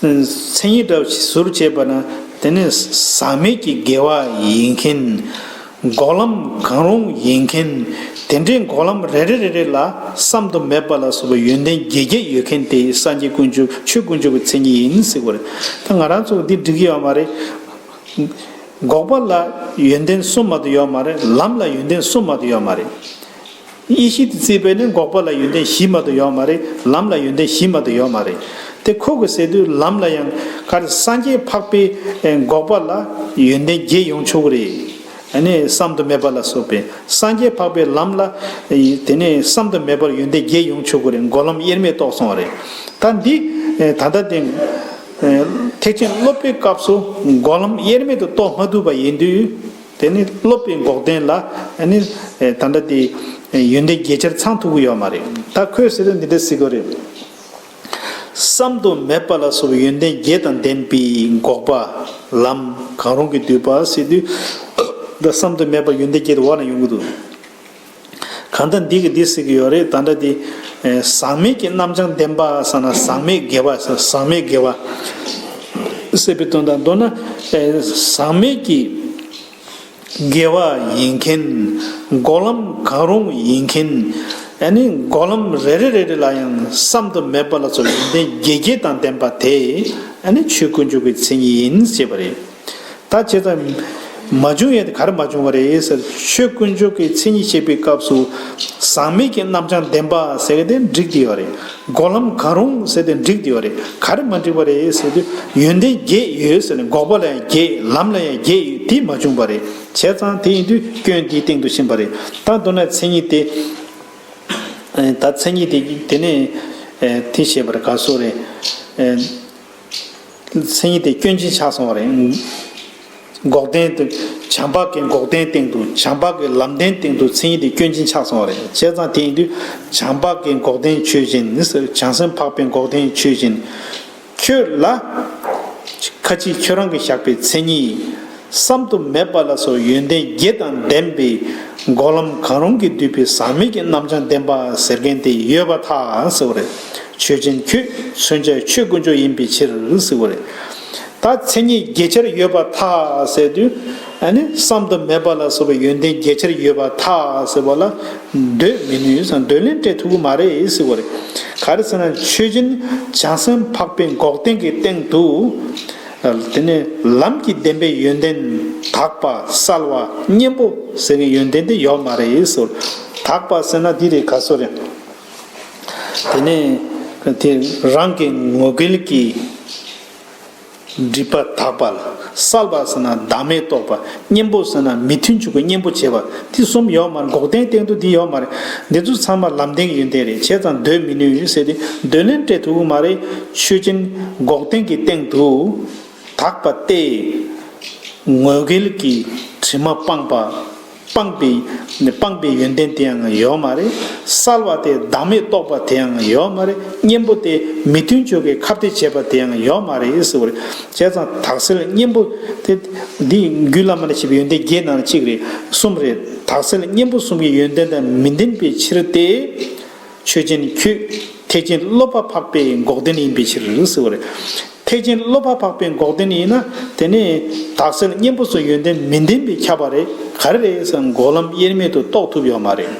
མཚན་ཉིད་འདྲ་བ་ཞིག་ཟུར་བྱས་པ་ན། དེ་ནས་ཟག་མེད་ཀྱི་དགེ་བ་ཡིན་མཁན། འགོག་ལམ་གང་རུང་ཡིན་མཁན། དེ་འདྲའི་འགོག་ལམ་རེ་རེ་རེ་རེ་ལ་བསམ་དུ་མེད་པ་ལ་སོགས་པའི་ཡོན་ཏན་བརྒྱད་བརྒྱད་ཡོད་མཁན་དེ་སངས་རྒྱས་དཀོན་མཆོག་ཆོས་དཀོན་མཆོག་གི་མཚན་ཉིད་ཡིན་ཟེར་བ་རེད། ད་ང་རང་ཚོ་འདི་འགྲིག་གི་ཡོད་མ་རེད། འགོག་པ་ལ་ཡོན་ཏན་གསུམ་མ་གཏོགས་ཡོད་མ་རེད། ལམ་ལ་ཡོན་ཏན་གསུམ་མ་གཏོགས་ཡོད་མ་རེད། དབྱེ་གཞི་དེ་བརྩིས་པས་ནི་འགོག་པ་ལ་ཡོན་ཏན་བཞི་མ་གཏོགས་ཡོད་མ་རེད། ལམ་ལ་ཡོན་ཏན་བཞི་མ་གཏོགས་ཡོད་མ་རེད། དེ་ཁོ་གིས་ཟེར་དུས་ལམ་ལ་ཡང་ག་རེ། སངས་རྒྱས་འཕགས་པའི་འགོག་པ་ལ་ཡོན་ཏན་བརྒྱད་ཡོང་ཆོག་གི་རེད། ཨ་ནི་བསམ་དུ་མེད་པ་ལ་སོགས་པའི། སངས་རྒྱས་འཕགས་པའི་ལམ་ལ་དེ་ནས་བསམ་དུ་མེད་པར་ཡོན་ཏན་བརྒྱད་ཡོང་ཆོག་གི་རེད། འགོག་ལམ་དབྱེར་མེད་རྟོགས་སོང་བ་རེད། ད་འདི་ད་ལྟ་དེ་ཐེག་ཆེན་སློབ་པའི་སྐབས་སུ་འགོག་ལམ་དབྱེར་མེད་དུ་རྟོགས་མ་ཐུབ་པ་ཡིན་དུས། དེ་ནི་སློབ་པའི་འགོག་བདེན་ལ་ཨ་ནི་ད་ལྟ་དེ་ཡོན་ཏན་བརྒྱད་ཆར་ཚང་ཐུབ་ཀྱི་ཡོད་མ་རེད། ད་ཁོས་ཟེར་དུས་འདི་འདྲ་ཟེར་གྱི་རེད། བསམ་དུ་མེད་པ་ལ་སོགས་པའི་ཡོན་ཏན་བརྒྱད་དང་ལྡན་པའི་འགོག་པ་ལམ་གང་རུང་གིས་བསྡུས་པ་ཟེར་དུས། ད་བསམ་དུ་མེད་པ་ཡོན་ཏན་བརྒྱད་དེ་འོག་ན་ཡོང་གི་འདུག་གང་ལྟར་འདི་གིས་འདི་ཟེར་གྱི་ཡོད་རེད། ད་ལྟ་དེ་ཟག་མེད་ཀྱི་རྣམ་བྱང་ལྡན་པ་ཟེར་ན། ཟག་མེད་དགེ་བ་ཟེར། ཟག་མེད་དགེ་བ་ཟེར་བའི་དོན་དང་། མདོར་ན་ཟག་མེད་ཀྱི་དགེ་བ་ཡིན་མཁན། འགོག་ལམ་གང་རུང་ཡིན་མཁན། ཨ་ནི་འགོག་ལམ་རེ་རེ་རེ་རེ་ལ་ཡང་བསམ་དུ་མེད་པ་ལ་སོགས་ཡོན་ཏན་བརྒྱད་བརྒྱད་དང་ལྡན་པ་དེ་ཨ་ནི་ཆོས་དཀོན་མཆོག་གི་མཚན་ཉིད་ཡིན་ཞེས་པ་རེད། ད་བྱས་ཙང་མ་བྱུང་ཡས་དེ་ག་རེ་མ་བྱུང་བ་རེད་ཟེར། ཆོས་དཀོན་མཆོག་གི་མཚན་ཉིད་བཤད་པའི་སྐབས་སུ་ཟག་མེད་ཀྱི་རྣམ་བྱང་ལྡན་པ་ཟེར་གྱི་དེ་འགྲིག་བསྡད་ཡོད་རེད། འགོག་ལམ་གང་རུང་ཟེར་དེ་འགྲིག་བསྡད་ཡོད་རེད། ག་རེ་མ་འགྲིག་པ་རེད་ཟེར་དུས། ཡོན་ཏན་བརྒྱད་ཡོད་ཟེར་ནས། འགོག་པ་ལ་ཡང་བརྒྱད། ལམ་ལ་ཡང་བརྒྱད་ཡོད། དེ་མ་བྱུང་བ་རེད། བྱས་ཙང་དེ་ཡིན་དུས་སྐྱོན་དེའི་སྟེང་དུ་ཕྱིན་པ་རེད། ད་མདོར་ན་མཚན་ཉིད་དེ། ད་མཚན་ཉིད་དེ་དེ་ནས་དེ་བཤད་པར་ག་སོ་རེད། མཚན་ཉིད་དེ་སྐྱོན་ཅན་ཆགས་སོང་བ་རེད། འགོག་བདེན་དུ། བྱམས་པ་གི་འགོག་བདེན་སྟེང་དུ། བྱམས་པ་གི་ལམ་བདེན་སྟེང་དུ་མཚན་ཉིད་དེ་སྐྱོན་ཅན་ཆགས་སོང་བ་རེད། བྱས་ཙང་དེ་ཡིན་དུས་བྱམས་པ་གི་འགོག་བདེན་ཆོས་ཅན། བྱང་སེམས་འཕགས་པའི་འགོག་བདེན་ཆོས་ཅན། ཁྱོད་ལ་ཁ་ཅིག་ཁྱོད་རང་གིས་བཞག་པའི་མཚན་ཉིད། བསམ་དུ་མེད་པ་ལ་སོགས་ཡོན་ཏན་བརྒྱད་དང་ལྡན་པའི་འགོག་ལམ་གང་རུང་གིས་བསྡུས་པའི་ཟག་མེད་ཀྱི་རྣམ་བྱང་ལྡན་པ་ཟེར་མཁན་དེ་ཡོད་པར་ཐལ་ཟེར་བ་རེད། ཆོས་ཅན། ཁྱོད་མཚོན་བྱ་ཆོས་དཀོན་མཆོག་ཡིན་པའི་ཕྱིར་ཟེར་བ་རེད། ད་མཚན་ཉིད་བརྒྱད་ཆར་ཡོད་པར་ཐལ་ཟེར་དུས། ཨ་ནི་བསམ་དུ་མེད་པ་ལ་སོགས་པའི་ཡོན་ཏན་བརྒྱད་ཆར་ཡོད་པར་ཐལ་ཟེར་བ་ལ་འདོད་མི་ནུས་ཟེར། འདོད་ལན་སྤྲད་ཐུབ་ཀྱི་མ་རེད་ཟེར་བ་རེད། ག་རེ་ཟེར་ན། ཆོས་ཅན། བྱང་སེམས་འཕགས་པའི་འགོག་བདེན་གྱི་སྟེང་དུ། དེ་ནས་ལམ་གྱི་བདེན་པའི་ཡོན་ཏན་དག་པ། གསལ་བ། གཉེན་པོ་ཟེར་བའི་ཡོན་ཏན་དེ་ཡོད་མ་རེད་ཟེར། དག་པ་ཟེར་ན་འདི་རེད། ག་སོ་རེད། དེ་ནས་དེ་རང་གི་ངོ་འགལ་གྱི་སྒྲིབ་པ་དག་པ་ལ། གསལ་བ་ཟེར་ན་བདག་མེད་རྟོགས་པ། གཉེན་པོ་ཟེར་ན་མི་མཐུན་ཕྱོགས་ཀྱི་གཉེན་པོ་བྱེད་པ། འདི་གསུམ་ཡོད་མ་རེད། འགོག་བདེན་སྟེང་དུ་འདི་ཡོད་མ་རེད། འདི་ཚོ་ཚང་མ་ལམ་བདེན་གྱི་ཡོན་ཏན་རེད། བྱས་ཙང་འདོད་མི་ནུས་ཟེར་ཏེ་འདོད་ལན་སྤྲད་ཐུབ་ཀྱི་མ་རེད། ཆོས་ཅན། འགོག་བདེན་གྱི་སྟེང་དུ་དག་པ་སྟེ། ངོ་འགལ་གྱི་དྲི་མ་སྤངས་པ། སྤངས་པའི་སྤངས་པའི་ཡོན་ཏན་དེའང་ཡོད་མ་རེད། གསལ་བ་དེ་བདག་མེད་རྟོགས་པ་དེའང་ཡོད་མ་རེད། གཉེན་པོ་དེ་མི་མཐུན་ཕྱོགས་ཀྱི་ཁ་གཏད་བྱེད་པ་དེའང་ཡོད་མ་རེད་ཟེར་བ་རེད། བྱས་ཙང་དག་གསལ་གཉེན་པོ་དེ་འདི་རྒྱུད་བླ་མ་ལ་བྱེད་པའི་ཡོན་ཏན་བརྒྱད་ནང་གཅིག་རེད། གསུམ་རེད། དག་གསལ་གཉེན་པོ་གསུམ་གྱི་ཡོན་ཏན་དང་མི་ལྡན་པའི་ཕྱིར་ཏེ། ཆོས་ཅན་ཁྱོད་ཐེག་ཆེན་བློ་ཕ་འཕགས་པའི་འགོག་བདེན་ཡིན་པའི་ཕྱིར་ཟེར་བ་རེད། ཐེག་ཆེན་བློ་ཕ་འཕགས་པའི་འགོག་བདེན་ཡིན་ན་དེ་ནི་དག་གསལ་གཉེན་པོ་སོགས་ཡོན་ཏན་མི་ལྡན་པས་ཁྱབ་པ་རེད། ག་རེ་རེད་ཟེར་ན་འགོག་ལམ་དབྱེར་མེད་དུ་རྟོགས་ཐུབ་ཡོད་མ་རེད།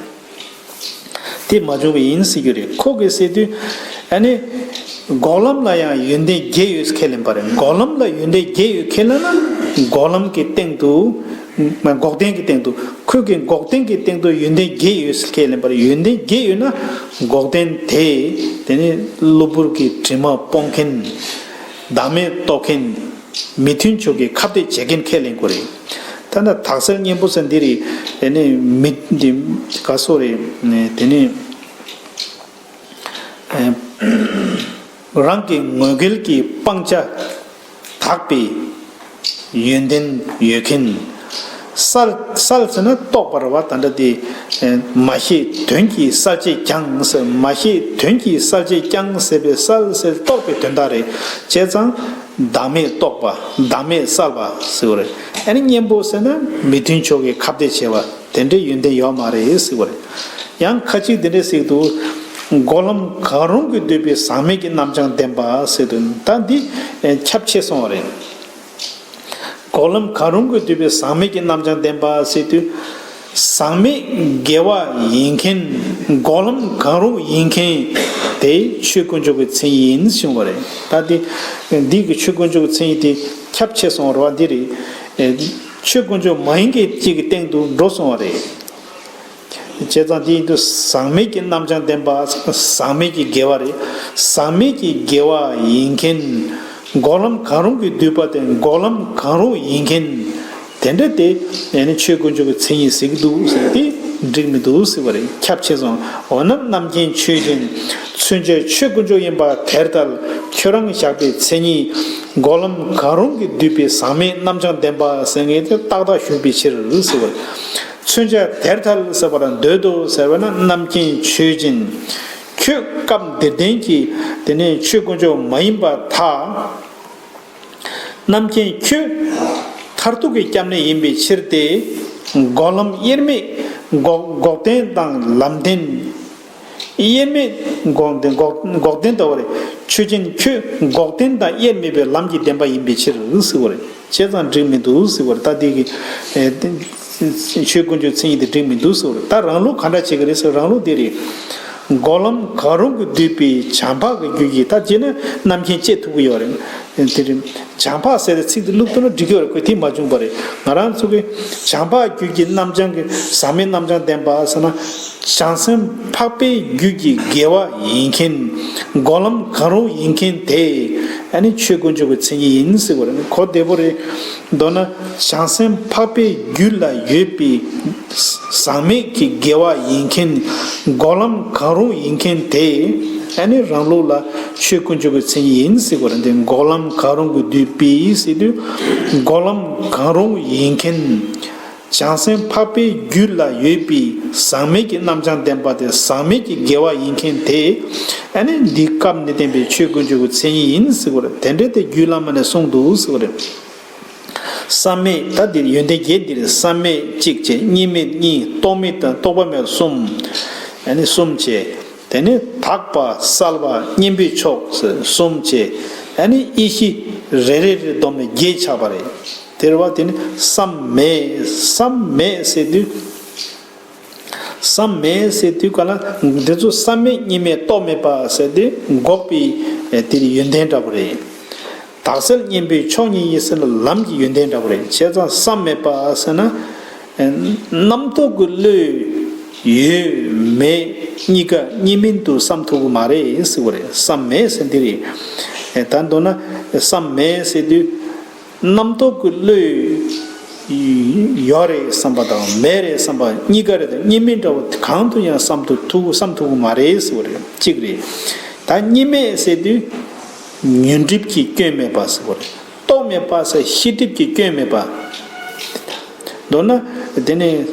དེ་མ་བྱུང་བ་ཡིན་ཟེར་རྒྱུ་རེད། ཁོ་གིས་ཟེར་དུས་ཨ་ནི་འགོག་ལམ་ལ་ཡང་ཡོན་ཏན་བརྒྱད་ཡོད་ཟེར་ཁས་ལེན་པ་རེད། འགོག་ལམ་ལ་ཡོན་ཏན་བརྒྱད་ཡོད་ཁས་ལེན་ན་འགོག་ལམ་གྱི་སྟེང་དུ། འགོག་བདེན་གྱི་སྟེང་དུ། ཁོས་ཀྱི་འགོག་བདེན་གྱི་སྟེང་དུ་ཡོན་ཏན་བརྒྱད་ཡོད་ཟེར་ཁས་ལེན་པར། ཡོན་ཏན་བརྒྱད་ཡོད་ན་འགོག་བདེན་དེ། དེ་ནི་གློ་བུར་གྱི་དྲི་མ་སྤོང་མཁན། བདག་མེད་རྟོགས་མཁན། མི་མཐུན་ཕྱོགས་ཀྱི་ཁ་གཏད་བྱེད་མཁན་ཁས་ལེན་དགོས་རེད། ད་ནི་དག་གསལ་གཉེན་པོ་ཟེར་འདི་རེད། དེ་ནི་མི་འདི་ག་སོ་རེད། དེ་ནི། རང་གི་ངོས་འགལ་གྱི་སྤང་བྱ་དག་པའི་ཡོན་ཏན་ཡོད་མཁན། གསལ་གསལ་ཟེར་ན་རྟོགས་པར་བ་ད་འདྲ་དེ། མ་ཤེས་དོན་གྱི་གསལ་བྱེད་ཀྱང་ཟེར། མ་ཤེས་དོན་གྱི་གསལ་བྱེད་ཀྱང་ཟེར་བའི་གསལ་ཟེར་རྟོགས་པའི་དོན་དག་རེད། བྱས་ཙང་བདག་མེད་རྟོགས་པ། བདག་མེད་གསལ་བ་ཟེར་བ་རེད། ཨ་ནི་གཉེན་པོ་ཟེར་ན་མི་མཐུན་ཕྱོགས་ཀྱི་ཁ་གཏད་བྱེད་པ། དེ་འདྲའི་ཡོན་ཏན་ཡོད་མ་རེད་ཟེར་བ་རེད། ཡང་ཁ་ཅིག་དེ་འདྲ་ཟེར་འདུག་འགོག་ལམ་གང་རུང་གིས་བསྡུས་པའི་ཟག་མེད་ཀྱི་རྣམ་བྱང་ལྡན་པ་ཟེར་འདུག་ད་འདི་ཁྱབ་ཆེ་སོང་བ་རེད། འགོག་ལམ་གང་རུང་གིས་བསྡུས་པའི་ཟག་མེད་ཀྱི་རྣམ་བྱང་ལྡན་པ་ཟེར་དུས། ཟག་མེད་དགེ་བ་ཡིན་མཁན། འགོག་ལམ་གང་རུང་ཡིན་མཁན་དེ་ཆོས་དཀོན་མཆོག་གི་མཚན་ཉིད་ཡིན་གསུངས་པ་རེད། ད་འདི་འདི་གི་ཆོས་དཀོན་མཆོག་གི་མཚན་ཉིད་དེ་ཁྱབ་ཆེ་སོང་བ་རེད་བ། འདི་རེད། ཆོས་དཀོན་མཆོག་མ་ཡིན་མཁན་གཅིག་གི་སྟེང་དུ་འགྲོ་སོང་བ་རེད། བྱས་ཙང་དེ་ཡིན་དུས་ཟག་མེད་ཀྱི་རྣམ་བྱང་ལྡན་པ། ཟག་མེད་ཀྱི་དགེ་བ་རེད། ཟག་མེད་ཀྱི་དགེ་བ་ཡིན་མཁན། འགོག་ལམ་གང་རུང་གིས་བསྡུས་པ་དེ་འགོག་ལམ་གང་རུང་ཡིན་མཁན། དེ་འདྲ་དེ་ཨེ་ནི་ཆོས་དཀོན་མཆོག་གི་མཚན་ཉིད་ཟེར་གྱི་འདུག་ཟེར་ཏེ་འགྲིག་མི་འདུག་ཟེར་བ་རེད། ཁྱབ་ཆེ་སོང་། འོ་ན་རྣམ་མཁྱེན་ཆོས་ཅན། མཚོན་བྱ་ཆོས་དཀོན་མཆོག་ཡིན་པ་དེར་ཐལ། ཁྱོད་རང་བཞག་པའི་མཚན་ཉིད། འགོག་ལམ་གང་རུང་གིས་བསྡུས་པའི་ཟག་མེད་རྣམ་བྱང་ལྡན་པ་ཟེར་མཁན་དེ་ཏག་ཏག་ཞུགས་པའི་ཕྱིར་ཟེར་བ་རེད། མཚོན་བྱ་དེར་ཐལ་ཟེར་བ་ལ་འདོད་དོ་ཟེར་བ་ན་རྣམ་མཁྱེན་ཆོས་ཅན། ཁྱོད་སྐབས་འདིར་ལྡན་གྱི་དེ་ནས་ཆོས་དཀོན་མཆོག་མ་ཡིན་པར་ཐལ། རྣམ་མཁྱེན་ཁྱོད་མཐར་ཐུག་གི་སྐྱབས་གནས་ཡིན་པའི་ཕྱིར་ཏེ། འགོག་ལམ་དབྱེར་མེད་འགོག་འགོག་བདེན་དང་ལམ་བདེན། དབྱེར་མེད་འགོག་བདེན་འགོག་འགོག་བདེན་ལྟ་བུ་རེད། ཆོས་ཅན་ཁྱོད་འགོག་བདེན་དང་དབྱེར་མེད་པའི་ལམ་གྱི་བདེན་པ་ཡིན་པའི་ཕྱིར་ཟེར་བ་རེད། བྱས་ཙང་འགྲིག་མི་འདུག་ཟེར་བ་རེད། ད་འདི་གི་ཨེ་ཆོས་དཀོན་མཆོག་མཚན་ཉིད་དེ་འགྲིག་མི་འདུག་ཟེར་བ་རེད། ད་རང་ལུགས་ག་འདྲ་བྱེད་ཀྱི་རེད་ཟེར། རང་ལུགས་འདི་རེད། འགོག་ལམ་གང་རུང་གིས་བསྡུས་པའི་བྱམས་པ་གི་རྒྱུད་ཀྱིས། ད་བྱས་ན་རྣམ་མཁྱེན་བཅད་ཐུབ་ཀྱི་ཡོད་རེད། དེ་རིང་བྱམས་པ་ཟེར་བའི་ཚིག་དེ་བླུགས་ཐུབ་ན་འགྲིག་གི་ཡོད་རེད། ཁོས་དེ་མ་བྱུང་བ་རེད། ང་རང་ཚོ་གི་བྱམས་པ་རྒྱུད་ཀྱི་རྣམ་བྱང་གི་ཟག་མེད་རྣམ་བྱང་ལྡན་པ་ཟེར་ན། བྱང་སེམས་འཕགས་པའི་རྒྱུད་ཀྱི་དགེ་བ་ཡིན་མཁན། འགོག་ལམ་གང་རུང་ཡིན་མཁན་དེ་ཨ་ནི་ཆོས་དཀོན་མཆོག་གི་མཚན་ཉིད་ཡིན་ཟེར་བ་རེད། གོ་བདེ་པོ་རེད། མདོར་ན་བྱང་སེམས་འཕགས་པའི་རྒྱུད་ལ་ཡོད་པའི་ཟག་མེད་ཀྱི་དགེ་བ་ཡིན་མཁན། འགོག་ལམ་གང་རུང་ཡིན་མཁན་དེ་ཨ་ནི་རང་ལུགས་ལ་ཆོས་དཀོན་མཆོག་གི་མཚན་ཉིད་ཡིན་ཟེར་བ་རེད། འདི་འགོག་ལམ་གང་རུང་གིས་བསྡུས་པའི་ཟེར་དུས། འགོག་ལམ་གང་རུང་ཡིན་མཁན། བྱང་སེམས་འཕགས་པའི་རྒྱུད་ལ་ཡོད་པའི་ཟག་མེད་ཀྱི་རྣམ་བྱང་ལྡན་པ་དེ་ཟག་མེད་ཀྱི་དགེ་བ་ཡིན་མཁན་དེ་ཨ་ནི་འདི་སྐབས་ནས་བསྟན་པའི་ཆོས་དཀོན་མཆོག་གི་མཚན་ཉིད་ཡིན་ཟེར་བ་རེད། དེ་འདྲ་དེ་རྒྱུད་བླ་མ་ནས་གསུངས་འདུག་ཟེར་བ་རེད། བསམ་མེད། ད་འདིར་ཡོན་ཏན་བརྒྱད་འདིར་བསམ་མེད་གཅིག་བྱས། གཉིས་མེད་གཉིས། རྟོག་མེད་དང་རྟོག་པ་མེད་གསུམ། ཨ་ནི་གསུམ་བྱས། དེ་ནས་དག་པ་གསལ་བ་གཉེན་པོའི་ཕྱོགས་ཟེར་གསུམ་བྱས། ཨ་ནི་ཡེ་ཤེས་རེ་རེ་རེ་བསྡོམས་ནས་བརྒྱད་ཆགས་པ་རེད། དེ་རེད་བ། དེ་ནི་བསམ་མེད། བསམ་མེད་ཟེར་དུས། བསམ་མེད་ཟེར་དུས་ག་ལ་འདི་ཚོ་བསམ་མེད་གཉིས་མེད་རྟོག་མེད་པ་ཟེར་དུས་འགོག་པའི་དེ་ཡི་ཡོན་ཏན་འདྲ་པོ་རེད། དག་གསལ་གཉེན་པོའི་ཕྱོགས་གཉིས་ཡིན་ཟེར་ན་ལམ་གྱི་ཡོན་ཏན་འདྲ་པོ་རེད། བྱས་ཙང་བསམ་མེད་པ་ཟེར་ན། རྣམ་རྟོག་གི་བློས་ཡོད་མེད་གཉིས་ཀ་གཉིས་མིན་དུ་བསམ་ཐུབ་ཀྱི་མ་རེད་ཟེར་བ་རེད། བསམ་མེད་ཟེར་འདི་རེད། ད་མདོར་ན་བསམ་མེད་ཟེར་དུས། རྣམ་རྟོག་གི་བློས་ཡོད་རེད་བསམ་པ་དང་མེད་རེད་བསམ་པ་གཉིས་ཀ་རེད། ད་གཉིས་མིན་འདྲ་བོ་གང་དུ་ཡང་བསམ་དུ་ཐུབ་བསམ་ཐུབ་ཀྱི་མ་རེད་ཟེར་བ་རེད། གཅིག་རེད། ད་གཉིས་མེད་ཟེར་དུས་ཉོན་སྒྲིབ་ཀྱི་སྐྱོན་མེད་པ་ཟེར་བ་རེད། རྟོག་མེད་པ་ཟེར་ཤེས་སྒྲིབ་ཀྱི་སྐྱོན་མེད་པ། མདོར་ན་དེ་ནས་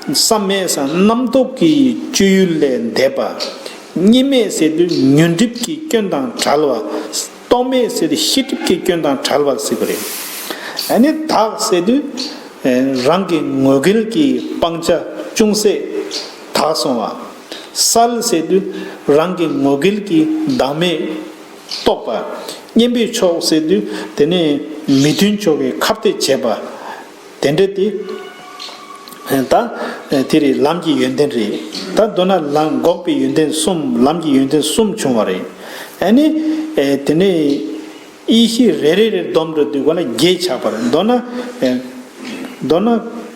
བསམ་མེད་ཟེར་རྣམ་རྟོག་གི་སྤྱོད་ཡུལ་ལས་འདས་པ། གཉིས་མེད་ཟེར་དུས་ཉོན་སྒྲིབ་ཀྱི་སྐྱོན་དང་བྲལ་བ། རྟོག་མེད་ཟེར་དུས་ཤེས་སྒྲིབ་ཀྱི་སྐྱོན་དང་བྲལ་བ་ཟེར་བ་རེད། ཨ་ནི་དག་ཟེར་དུས་རང་གི་ངོ་འགལ་གྱི་སྤང་བྱ་ཅུང་ཟད་དག་སོང་བ། གསལ་ཟེར་དུས་རང་གི་ངོ་འགལ་གྱི་བདག་མེད་རྟོགས་པ། གཉེན་པོའི་ཕྱོགས་ཟེར་དུས་དེ་ནས་མི་མཐུན་ཕྱོགས་ཀྱི་ཁ་གཏད་བྱེད་པ། དེ་འདྲ་དེ། ད་དེ་རེད། ལམ་གྱི་ཡོན་ཏན་རེད། ད་མདོར་ན་ལམ་འགོག་པའི་ཡོན་ཏན་གསུམ། ལམ་གྱི་ཡོན་ཏན་གསུམ་བྱུང་བ་རེད། ཨ་ནི་དེ་ནས་ཡེ་ཤེས་རེ་རེ་རེ་སྡོམ་འགྲོ་དུས་ག་ལ་བརྒྱད་ཆགས་པ་རེད། མདོར་ན་མདོར་ན་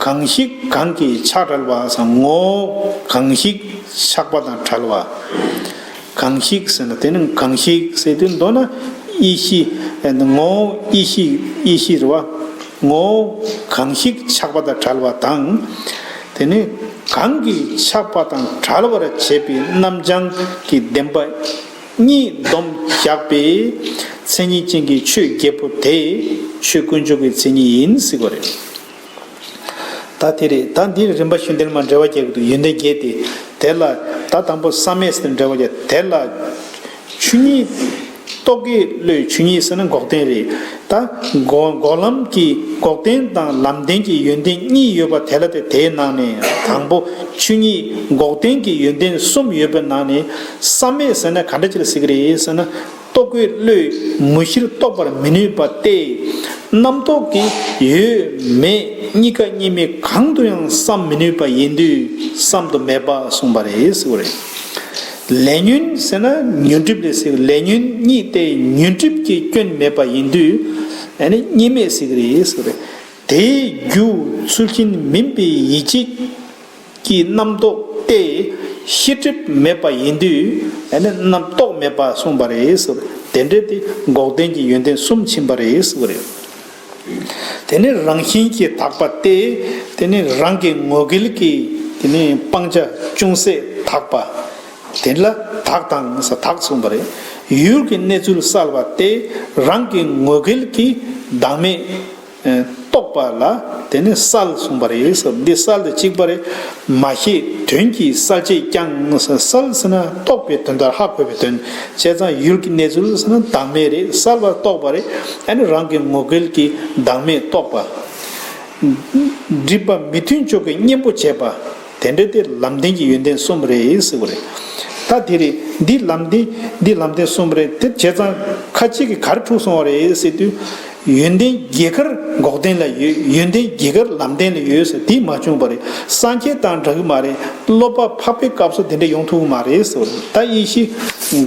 གང་ཞིག་གང་གིས་ཆགས་བྲལ་བ་ཟེར། ངོ་བོ་གང་ཞིག་ཆགས་པ་དང་བྲལ་བ། གང་ཞིག་ཟེར་ན་དེ་ནི་གང་ཞིག་ཟེར་དུས་མདོར་ན་ཡེ་ཤེས། ངོ་བོ་ཡེ་ཤེས། ཡེ་ཤེས་རེད་བ། ངོ་བོ་གང་ཞིག་ཆགས་པ་དང་བྲལ་བ་དང་། དེ་ནི་གང་གིས་ཆགས་པ་དང་བྲལ་བར་བྱེད་པའི་རྣམ་བྱང་གི་བདེན་པ་གཉིས་སྡོམ་བཞག་པའི་མཚན་ཉིད་ཅན་གྱི་ཆོས་བརྒྱད་པོ་དེ་ཆོས་དཀོན་མཆོག་གི་མཚན་ཉིད་ཡིན་ཟེར་བ་རེད། ད་དེ་རེད། ད་འདིར་རིམ་པ་བཞིན་དེར་མ་འགྲེལ་བ་རྒྱག་གི་འདུག་ཡོན་ཏན་བརྒྱད་དེ། དེ་ལ་ད་དང་པོ་བསམ་མེད་ཟེར་འགྲེལ་བ་རྒྱག་དེ་ལ་ཆོས་ཉིད། རྟོག་གེའི་བློའི་ཆོས་ཉིད་ཟེར་ན་འགོག་བདེན་རེད། ད་འགོག་འགོག་ལམ་གྱི་འགོག་བདེན་དང་ལམ་བདེན་གྱི་ཡོན་ཏན་གཉིས་ཡོད་པ་དེ་ལ། དེ་དེའི་ནང་ནས་དང་པོ་ཆོས་ཉིད་འགོག་བདེན་གྱི་ཡོན་ཏན་གསུམ་ཡོད་པའི་ནང་ནས་བསམ་མེད་ཟེར་ན་ག་འདྲ་ཅིག་ལ་ཟེར་གི་རེད་ཟེར་ན། རྟོག་གེའི་བློས་མུ་བཞིར་རྟོགས་པར་མི་ནུས་པ་སྟེ། རྣམ་རྟོག་གིས་ཡོད་མེད་གཉིས་ཀ་གཉིས་མེད་གང་དུ་ཡང་བསམ་མི་ནུས་པ་ཡིན་དུས་བསམ་དུ་མེད་པ་གསུངས་པ་རེད་ཟེར་བ་རེད། ལས་ཉོན་ཟེར་ན་ཉོན་སྒྲིབ་ལས་ཟེར། ལས་ཉོན་གཉིས་ཏེ་ཉོན་སྒྲིབ་ཀྱི་སྐྱོན་མེད་པ་ཡིན་དུས་ཨ་ནི་གཉིས་མེད་ཟེར་གི་རེད་ཟེར་བ་རེད། དེའི་རྒྱུ་ཚུལ་ཤིང་མིན་པའི་ཡིད་བྱེད་ཀྱི་རྣམ་རྟོག་སྟེ་ཤེས་སྒྲིབ་མེད་པ་ཡིན་དུས་ཨ་ནི་རྣམ་རྟོག་མེད་པ་གསུངས་པ་རེད་ཟེར། དེ་འདྲ་དེ་འགོག་བདེན་གྱི་ཡོན་ཏན་གསུམ་ཕྱིན་པ་རེད་ཟེར་བ་རེད། དེ་ནི་རང་བཞིན་གྱིས་དག་པ་སྟེ། དེ་ནི་རང་གི་ངོ་འགལ་གྱི་དེ་ནི་སྤང་བྱ་ཅུང་ཟད་དག་པ། དེ་ལ་དག་དང་ཟེར་དག་གསུངས་པ་རེད། ཡུལ་གྱི་གནས་ཚུལ་གསལ་བ་སྟེ་རང་གི་ངོ་འགལ་གྱི་བདག་མེད། རྟོགས་པ་ལ་དེ་ནི་གསལ་གསུངས་པ་རེད་ཟེར། འདི་གསལ་དེ་གཅིག་པ་རེད། མ་ཤེས་དོན་གྱི་གསལ་བྱེད་ཀྱང་ཟེར། གསལ་ཟེར་ན་རྟོགས་པའི་དོན་དག་ཧ་གོ་བའི་དོན། བྱས་ཙང་ཡུལ་གྱི་གནས་ཚུལ་ཟེར་ན་བདག་མེད་རེད། གསལ་བར་རྟོགས་པ་རེད། ཨ་ནི་རང་གི་ངོ་འགལ་གྱི་བདག་མེད་རྟོགས་པ། སྒྲིབ་པ་མི་མཐུན་ཕྱོགས་ཀྱི་གཉེན་པོ་བྱེད་པ། དེ་འདྲ་དེ་ལམ་བདེན་གྱི་ཡོན་ཏན་གསུམ་རེད་ཟེར་བ་རེད། ད་དེ་རེད། འདི་ལམ་བདེན། འདི་ལམ་བདེན་གསུམ་རེད། དེ་བྱས་ཙང་ཁ་ཅིག་གིས་ག་རེ་འཁྲུག་སོང་བ་རེད་ཟེར་དུས། ཡོན་ཏན་བརྒྱད་ཀར་འགོག་བདེན་ལ་ཡོད། ཡོན་ཏན་བརྒྱད་ཀར་ལམ་བདེན་ལ་ཡོད་ཟེར། དེ་མ་བྱུང་བ་རེད། སངས་རྒྱས་དང་འདྲ་གི་མ་རེད། སློབ་པ་འཕགས་པའི་སྐབས་སུ་དེ་འདྲ་ཡོང་ཐུབ་ཀྱི་མ་རེད་ཟེར་བ་རེད། ད་ཡེ་ཤེས་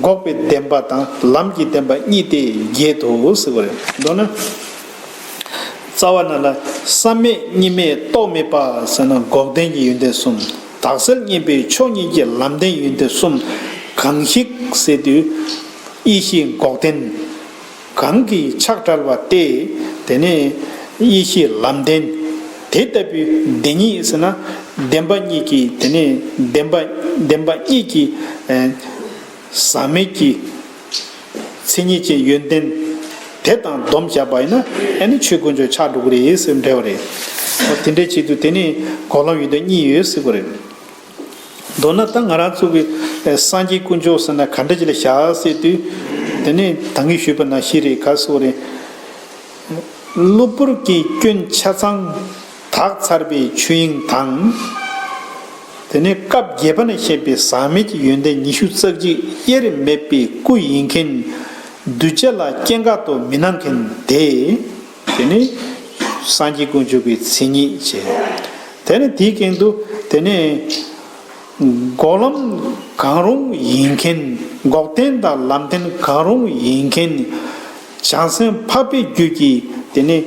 འགོག་པའི་བདེན་པ་དང་ལམ་གྱི་བདེན་པ་གཉིས་ཏེ་བརྒྱད་དོ་ཟེར་བ་རེད། མདོར་ན། རྩ་བ་ནང་ལ་བསམ་མེད་གཉིས་མེད་རྟོག་མེད་པ་ཟེར་ན་འགོག་བདེན་གྱི་ཡོན་ཏན་གསུམ། དག་གསལ་གཉིས་པའི་ཕྱོགས་གཉིས་ཀྱི་ལམ་བདེན་ཡོན་ཏན་གསུམ། གང་ཞིག་ཟེར་དུས་ཡེ་ཤེས་འགོག་བདེན། གང་གིས་ཆགས་བྲལ་བ་སྟེ། དེ་ནས་ཡེ་ཤེས་ལམ་བདེན། དེ་ལྟ་བུའི་བདེན་གཉིས་ཟེར་ན་བདེན་པ་གཉིས་ཀྱི། དེ་ནས་བདེན་པ་བདེན་པ་གཉིས་ཀྱི་ཨ་ཟག་མེད་ཀྱི་མཚན་ཉིད་ཀྱི་ཡོན་ཏན་དེ་དང་སྡོམ་བཞག་པ་ཡིན་ན་ཨ་ནི་ཆོས་དཀོན་མཆོག་ཆགས་འགྲོ་གི་རེད་ཟེར་འགྲེལ་བ་རེད། འོ་དེ་འདྲའི་ཆེད་དུ་དེ་ནི་འགོག་ལམ་ཡོན་ཏན་གཉིས་ཡོད་ཟེར་གི་རེད། མདོར་ན་ད་ང་རང་ཚོ་གི་ཨེ་སངས་རྒྱས་དཀོན་མཆོག་ཟེར་ན་ག་འདྲ་ཅིག་ལ་བཞག་ཟེར་དུས། དེ་ནི་ད་གིན་ཞུས་པ་ནང་བཞིན་རེད། ག་ཟེར་རེད། གློ་བུར་གྱི་སྐྱོན་ཆ་ཚང་དག་ཚར་བའི་ཆོས་དབྱིངས་དང་། དེ་ནས་སྐབས་བརྒྱད་པ་ནས་བཤད་པའི་ཟག་མེད་ཀྱི་ཡོན་ཏན་ཉི་ཤུ་རྩ་གཅིག་དབྱེར་མེད་པའི་སྐུ་ཡིན་མཁན། གདུལ་བྱ་ལ་སྐྱེ་འགག་ཏུ་མི་སྣང་མཁན་དེ། དེ་ནི་སངས་རྒྱས་དཀོན་མཆོག་གི་མཚན་ཉིད་བྱས། དེ་ནི་དེའི་སྟེང་དུ་དེ་ནི། འགོག་ལམ་གང་རུང་ཡིན་མཁན། འགོག་བདེན་དང་ལམ་བདེན་གང་རུང་ཡིན་མཁན། བྱང་སེམས་འཕགས་པའི་རྒྱུད་ཀྱི་དེ་ནི་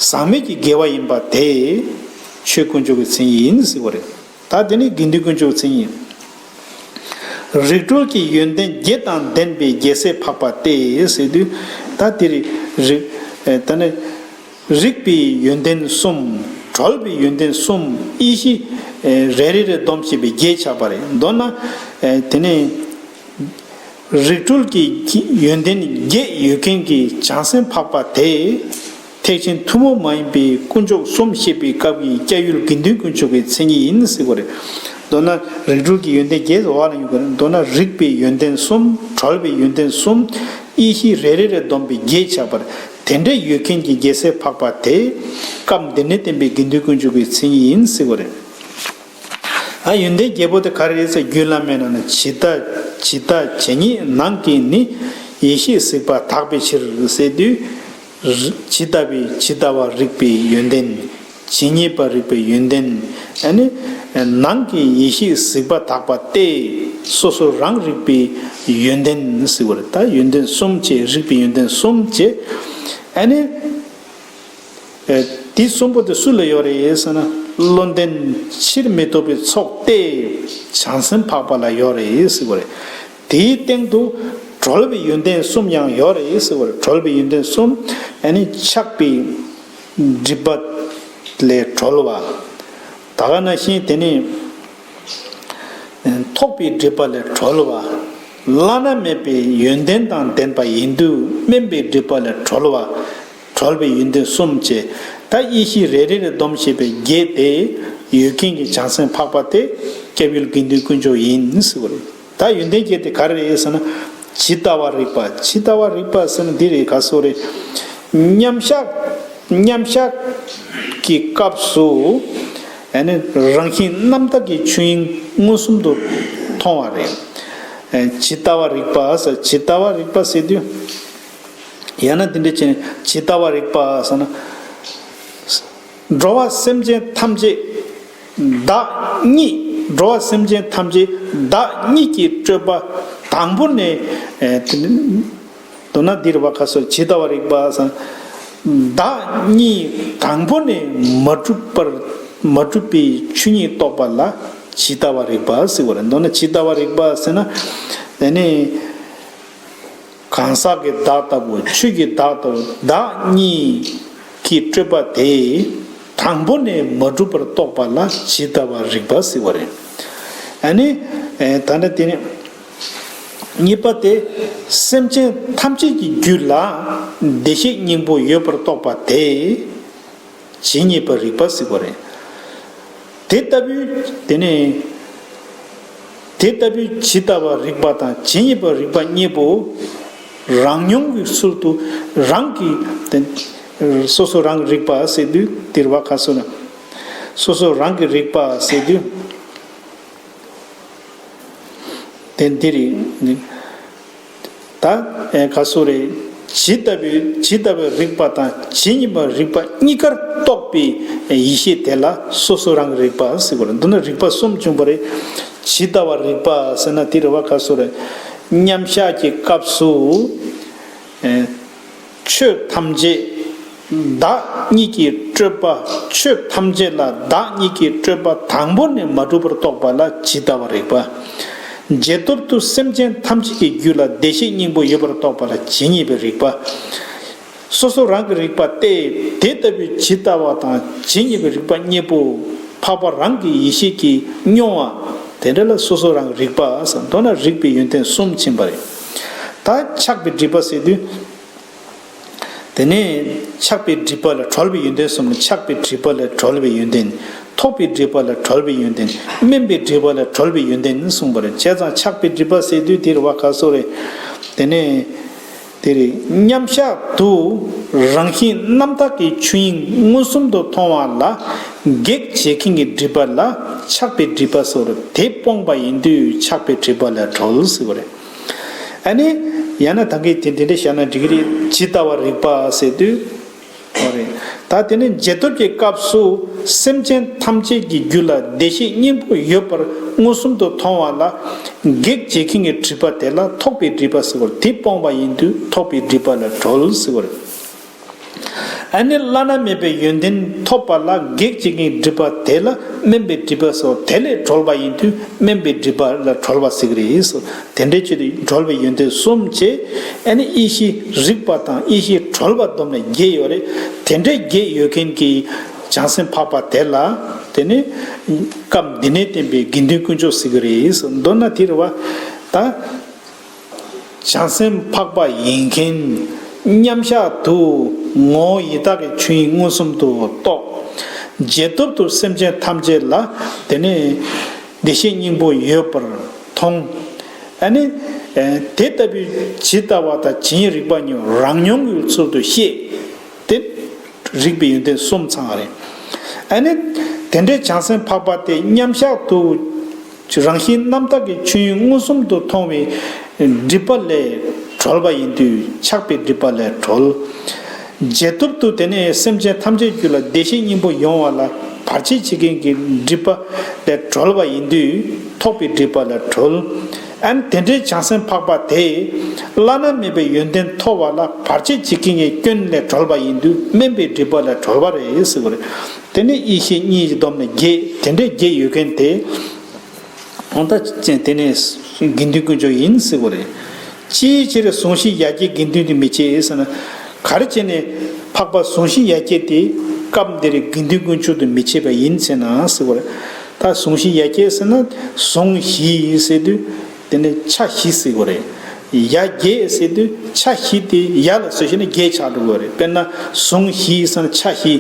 ཟག་མེད་ཀྱི་དགེ་བ་ཡིན་པ་དེ་ཆོས་དཀོན་མཆོག་གི་མཚན་ཡིན་ཟེར་བ་རེད། ད་དེ་ནི་དགེ་འདུན་དཀོན་མཆོག་གི་མཚན་ཡིན། རིག་གྲོལ་གྱི་ཡོན་ཏན་བརྒྱད་དང་ལྡན་པའི་རྒྱལ་སྲས་འཕགས་པ་སྟེ་ཟེར་དུས། ད་དེ་རིག་རིག་ད་ནི། རིག་པའི་ཡོན་ཏན་གསུམ། གྲོལ་བའི་ཡོན་ཏན་གསུམ། ཡེ་ཤེས་རེ་རེ་རེ་སྡོམ་བྱས་པའི་བརྒྱད་ཆགས་པ་རེད། མདོར་ན་དེ་ནས་རིག་གྲོལ་གྱི་ཡོན་ཏན་བརྒྱད་ཡོད་མཁན་གྱི་བྱང་སེམས་འཕགས་པ་དེ། ཐེག་ཆེན་ཐུན་མོང་མ་ཡིན་པའི་དཀོན་མཆོག་གསུམ་བཤད་པའི་སྐབས་ཀྱི་སྐྱབས་ཡུལ་དགེ་འདུན་དཀོན་མཆོག་གི་མཚན་ཉིད་ཡིན་ཟེར་བ་རེད། མདོར་ན་རིགས་གྲོལ་གྱི་ཡོན་ཏན་བརྒྱད་ཟེར་བ་ལ་ཡོད་པ་རེད། མདོར་ན་རིག་པའི་ཡོན་ཏན་གསུམ། གྲོལ་བའི་ཡོན་ཏན་གསུམ། ཡེ་ཤེས་རེ་རེ་ལས་བསྡོམས་པའི་བརྒྱད་ཆགས་པར་དེ་འདྲ་ཡོད་མཁན་གྱི་རྒྱལ་སྲས་འཕགས་པ་དེ་སྐབས་འདི་ནས་བསྟན་པའི་དགེ་འདུན་དཀོན་མཆོག་གི་མཚན་ཉིད་ཡིན་ཟེར་བ་རེད། ཨ་ཡོན་ཏན་བརྒྱད་པོ་དེ་ག་རེ་རེད་ཟེར། རྒྱུད་བླ་མའི་ནང་ན་ཇི་ལྟ་ཇི་ལྟ་ཇི་སྙེད་ནང་གི་ནི་ཡེ་ཤེས་གཟིགས་པ་དག་པའི་ཕྱིར་ཟེར་དུས། ཇི་ལྟ་བའི་ཇི་ལྟ་བ་རིག་པའི་ཡོན་ཏན། ཇི་སྙེད་པ་རིག་པའི་ཡོན་ཏན། ཨ་ནི་ནང་གི་ཡེ་ཤེས་གཟིགས་པ་དག་པ་སྟེ། སོ་སོ་རང་རིག་པའི་ཡོན་ཏན་ཟེར་བ་རེད། ད་ཡོན་ཏན་གསུམ་བཅས། རིག་པའི་ཡོན་ཏན་གསུམ་བཅས། ཨ་ནི། ཨེ། དེ་གསུམ་པོ་དེ་སུ་ལ་ཡོད་རེད་ཟེར་ན། བློ་ལྡན་ཕྱིར་མི་ལྡོག་པའི་ཚོགས་ཏེ། བྱང་སེམས་འཕགས་པ་ལ་ཡོད་རེད་ཟེར་བ་རེད། དེའི་སྟེང་དུ་གྲོལ་བའི་ཡོན་ཏན་གསུམ་ཡང་ཡོད་རེད་ཟེར་བ་རེད། གྲོལ་བའི་ཡོན་ཏན་གསུམ། ཨ་ནི་ཆགས་པའི་སྒྲིབ་པ་ལས་གྲོལ་བ། ད་ག་ནང་བཞིན་དེ་ནི་ཐོགས་པའི་སྒྲིབ་པ་ལས་གྲོལ་བ། བླ་ན་མེད་པའི་ཡོན་ཏན་དང་ལྡན་པ་ཡིན་དུས་དམན་པའི་སྒྲིབ་པ་ལས་གྲོལ་བ། གྲོལ་བའི་ཡོན་ཏན་གསུམ་བཅས། ད་ཡེ་ཤེས་རེ་རེ་ལས་བསྡོམས་བྱས་པའི་བརྒྱད་དེ་ཡོད་མཁན་གྱི་བྱང་སེམས་འཕགས་པ་དེ་སྐྱབས་ཡུལ་དགེ་འདུན་དཀོན་མཆོག་ཡིན་ཟེར་བ་རེད། ད་ཡོན་ཏན་བརྒྱད་དེ་ག་རེ་རེད་ཟེར་ན། ཇི་ལྟ་བ་རིག་པ། ཇི་ལྟ་བ་རིག་པ་ཟེར་ན་འདི་རེད། ག་སོ་རེད། མཉམ་བཞག་མཉམ་བཞག་གི་སྐབས་སུ། ཨ་ནི་རང་བཞིན་རྣམ་དག་གི་ཆོས་དབྱིངས་མངོན་སུམ་དུ་མཐོང་བ་རེད། ཨ། ཇི་ལྟ་བ་རིག་པ་ཟེར། ཇི་ལྟ་བ་རིག་པ་ཟེར་དུས། ཡང་ན་འདི་འདྲ་བྱས་ནས་ཇི་ལྟ་བ་རིག་པ་ཟེར་ན། འགྲོ་བ་སེམས་ཅན་ཐམས་ཅད་བདག་ཉིད། འགྲོ་བ་སེམས་ཅན་ཐམས་ཅད་བདག་ཉིད་ཀྱི་སྤྲོས་པ་དང་པོ་ནས། ཨེ། དེ་ནི་མདོར་ན་འདིར་བ་ཁ་སོ་ཇི་ལྟ་བ་རིག་པ་ཟེར། བདག་ཉིད་དང་པོ་ནས་མ་གྲུབ་པར་མ་གྲུབ་པའི་ཆོས་ཉིད་རྟོགས་པ་ལ་ཇི་ལྟ་བ་རིག་པ་ཟེར་བ་རེད། མདོར་ན་ཇི་ལྟ་བ་རིག་པ་ཟེར་ན། དེ་ནི། གང་ཟག་གི་བདག་ལྟ་བུ། ཆོས་ཀྱི་བདག་ལྟ་བུ། བདག་ཉིད་ཀྱི་སྤྲོས་པ་དེ་དང་པོ་ནས་མ་གྲུབ་པར་རྟོགས་པ་ལ་ཇི་ལྟ་བར་རིག་པ་ཟེར་བ་རེད། ཨ་ནི། ཨེ། ད་ནི་དེ་ནི། གཉིས་པ་དེ། སེམས་ཅན་ཐམས་ཅད་ཀྱི་རྒྱུད་ལ་བདེ་གཤེགས་སྙིང་པོ་ཡོད་པར་རྟོགས་པ་དེ། ཇི་སྙེད་པར་རིག་པ་ཟེར་བ་རེད། དེ་ལྟ་བུའི་དེ་ནས། དེ་ལྟ་བུའི་ཇི་ལྟ་བར་རིག་པ་དང་ཇི་སྙེད་པར་རིག་པ་གཉིས་པོ། རང་མྱོང་གི་ཚུལ་དུ་རང་གི་དེ། སོ་སོ་རང་གི་རིག་པ་ཟེར་དུས་འདིར་བ་ཁ་སོ་ན། སོ་སོ་རང་གི་རིག་པ་ཟེར་དུས། དེ་འདི་རེད། ད་ཨེ་ག་སོ་རེད། ཇི་ལྟ་བུའི་ཇི་ལྟ་བུའི་རིག་པ་དང་ཇི་སྙེད་པར་རིག་པ་གཉིས་ཀར་རྟོགས་པའི་ཡེ་ཤེས་དེ་ལ་སོ་སོ་རང་གི་རིག་པ་ཟེར་བ་རེད། མདོར་ན་རིག་པ་གསུམ་བྱུང་བ་རེད། ཇི་ལྟ་བར་རིག་པ་ཟེར་ན་དེ་རེད་བ། ག་སོ་རེད། མཉམ་བཞག་གི་སྐབས་སུ། ཨེ། ཆོས་ཐམས་ཅད་བདག་ཉིད་ཀྱི་སྤྲོས་པ། ཆོས་ཐམས་ཅད་ལ་བདག་ཉིད་ཀྱི་སྤྲོས་པ་དང་པོ་ནས་མ་གྲུབ་པར་རྟོགས་པ་ལ་ཇི་ལྟ་བར་རིག་པ། རྗེས་ཐོབ་ཏུ་སེམས་ཅན་ཐམས་ཅད་ཀྱི་རྒྱུད་ལ་བདེ་གཤེགས་སྙིང་པོ་ཡོད་པར་རྟོགས་པ་ལ་ཇི་སྙེད་པར་རིག་པ། སོ་སོ་རང་གི་རིག་པ་སྟེ། དེ་ལྟ་བུའི་ཇི་ལྟ་བ་དང་ཇི་སྙེད་པའི་རིག་པ་གཉིས་པོ་འཕགས་པ་རང་གི་ཡེ་ཤེས་ཀྱིས་མྱོང་བ། དེ་འདྲ་ལ་སོ་སོ་རང་གི་རིག་པ་ཟེར། མདོར་ན་རིག་པའི་ཡོན་ཏན་གསུམ་ཕྱིན་པ་རེད། ད་ཆགས་པའི་སྒྲིབ་པ་ཟེར་དུས། དེ་ནས་ཆགས་པའི་སྒྲིབ་པ་ལས་གྲོལ་བའི་ཡོན་ཏན་གསུམ་ནི། ཆགས་པའི་སྒྲིབ་པ་ལས་གྲོལ་བའི་ཡོན་ཏན། ཐོགས་པའི་སྒྲིབ་པ་ལས་གྲོལ་བའི་ཡོན་ཏན། དམན་པའི་སྒྲིབ་པ་ལས་གྲོལ་བའི་ཡོན་ཏན་གསུངས་པ་རེད། བྱས་ཙང་ཆགས་པའི་སྒྲིབ་པ་ཟེར་དུས་དེ་རེད་བ། ག་སོ་རེད། དེ་ནས་དེ་རེད། མཉམ་བཞག་ཏུ་རང་བཞིན་རྣམ་དག་གི་ཆོས་དབྱིངས་མངོན་སུམ་དུ་མཐོང་བ་ལ་གེགས་བྱེད་མཁན་གྱི་སྒྲིབ་པ་ལ་ཆགས་པའི་སྒྲིབ་པ་ཟེར། དེ་སྤོང་བ་ཡིན་དུས་ཆགས་པའི་སྒྲིབ་པ་ལས་གྲོལ་ཟེར་བ་རེད། ཨ་ནི། ཡང་ན་ད་གིན་དེ་དེ་འདྲ་བཞག་ན་འགྲིག་གི་རེད། ཇི་ལྟ་བར་རིག་པ་ཟེར་དུས། འོ་རེད། ད་དེ་ནས་རྗེས་ཐོབ་ཀྱི་སྐབས་སུ་སེམས་ཅན་ཐམས་ཅད་ཀྱི་རྒྱུད་ལ་བདེ་གཤེགས་སྙིང་པོ་ཡོད་པར་མངོན་སུམ་དུ་མཐོང་བ་ལ་གེགས་བྱེད་མཁན་གྱི་སྒྲིབ་པ་དེ་ལ་ཐོགས་པའི་སྒྲིབ་པ་ཟེར་བ་རེད། དེ་སྤོང་བ་ཡིན་དུས་ཐོགས་པའི་སྒྲིབ་པ་ལས་གྲོལ་ཟེར་བ་རེད། ཨ་ནི་བླ་ན་མེད་པའི་ཡོན་ཏན་ཐོབ་པ་ལ་གེགས་བྱེད་མཁན་སྒྲིབ་པ་དེ་ལ་དམན་པའི་སྒྲིབ་པ་ཟེར། དེ་ལས་གྲོལ་བ་ཡིན་དུས་དམན་པའི་སྒྲིབ་པ་ལས་གྲོལ་བ་ཟེར་གྱི་རེད་ཟེར། དེ་འདྲའི་ཆེད་དུ་གྲོལ་བའི་ཡོན་ཏན་གསུམ་བཅས། ཨ་ནི་ཡེ་ཤེས་རིག་པ་དང་ཡེ་ཤེས་གྲོལ་བ་བསྡོམས་ནས་བརྒྱད་ཡོད་རེད། དེ་འདྲའི་བརྒྱད་ཡོད་མཁན་གྱི་བྱང་སེམས་འཕགས་པ་དེ་ལ། དེ་ནི་སྐབས་འདི་ནས་བསྟན་པའི་དགེ་འདུན་དཀོན་མཆོག་ཟེར་གྱི་རེད་ཟེར། མདོར་ན་དེ་རེད་བ། ད། བྱང་སེམས་འཕགས་པ་ཡིན་མཁན། མཉམ་བཞག་ཏུ་ ངོ་བོ་ཡི་དྭགས་ཀྱི་ཆོས་དབྱིངས་མངོན་སུམ་དུ་རྟོགས། རྗེས་ཐོབ་ཏུ་སེམས་ཅན་ཐམས་ཅད་ལ་དེ་ནས་བདེ་གཤེགས་སྙིང་པོ་ཡོད་པར་མཐོང་། ཨ་ནི་དེ་ལྟ་བུའི་ཇི་ལྟ་བ་དང་ཇི་སྙེད་རིག་པ་ཉིད་རང་མྱོང་གི་ཚུལ་དུ་ཤེས། དེ་རིག་པའི་ཡོན་ཏན་གསུམ་ཚང་བ་རེད། ཨ་ནི་དེ་འདྲའི་བྱང་སེམས་འཕགས་པ་དེ་མཉམ་གཞག་ཏུ་རང་བཞིན་རྣམ་དག་གི་ཆོས་དབྱིངས་མངོན་སུམ་དུ་མཐོང་བའི་སྒྲིབ་པ་ལས་གྲོལ་བ་ཡིན་དུས་ཆགས་པའི་སྒྲིབ་པ་ལས་གྲོལ། རྗེས་ཐོབ་ཏུ་དེ་ནས་སེམས་ཅན་ཐམས་ཅད་རྒྱུད་ལ་བདེ་གཤེགས་སྙིང་པོ་ཡོང་བ་ལ་བར་ཆད་བྱེད་མཁན་གྱི་སྒྲིབ་པ་ལས་གྲོལ་བ་ཡིན་དུས་ཐོགས་པའི་སྒྲིབ་པ་ལས་གྲོལ། ཨ་ནི་དེ་འདྲའི་བྱང་སེམས་འཕགས་པ་དེ་བླ་ན་མེད་པའི་ཡོན་ཏན་ཐོབ་པ་ལ་བར་ཆད་བྱེད་མཁན་གྱི་སྐྱོན་ལས་གྲོལ་བ་ཡིན་དུས་དམན་པའི་སྒྲིབ་པ་ལས་གྲོལ་བ་རེད་ཟེར་བ་རེད། དེ་ནི་ཡེ་ཤེས་གཉིས་ཀྱི་སྡོམ་ནི་བརྒྱད། དེ་འདྲའི་བརྒྱད་ཡོད་མཁན་དེ། འོ་ད་དེ་ནས་དགེ་འདུན་དཀོན་མཆོག་ཡིན་ཟེར་བ་རེད། ཅིའི་ཕྱིར་ཟུང་ཤིག་ཡ་གྱལ་དགེ་འདུན་དུ་མི་བྱེད་ཟེར་ན། ག་རེ་བྱས་ནས་འཕགས་པ་ཟུང་ཤིག་ཡ་གྱལ་དེ་སྐབས་འདིར་དགེ་འདུན་དཀོན་མཆོག་ཏུ་མི་བྱེད་པ་ཡིན་ཟེར་ན་ཟེར་བ་རེད། ད་ཟུང་ཤིག་ཡ་གྱལ་ཟེར་ན་ཟུང་བཞི་ཟེར་དུས་དེ་ནས་ཆ་བཞི་ཟེར་བ་རེད། ཡ་གྱལ་ཟེར་དུས་ཆ་བཞི་དེ་ཡ་ལ་བཟོས་བྱས་ན་གྱལ་ཆགས་འགྲོ་གི་རེད། དཔེར་ན་ཟུང་བཞི་ཟེར་ན་ཆ་བཞི།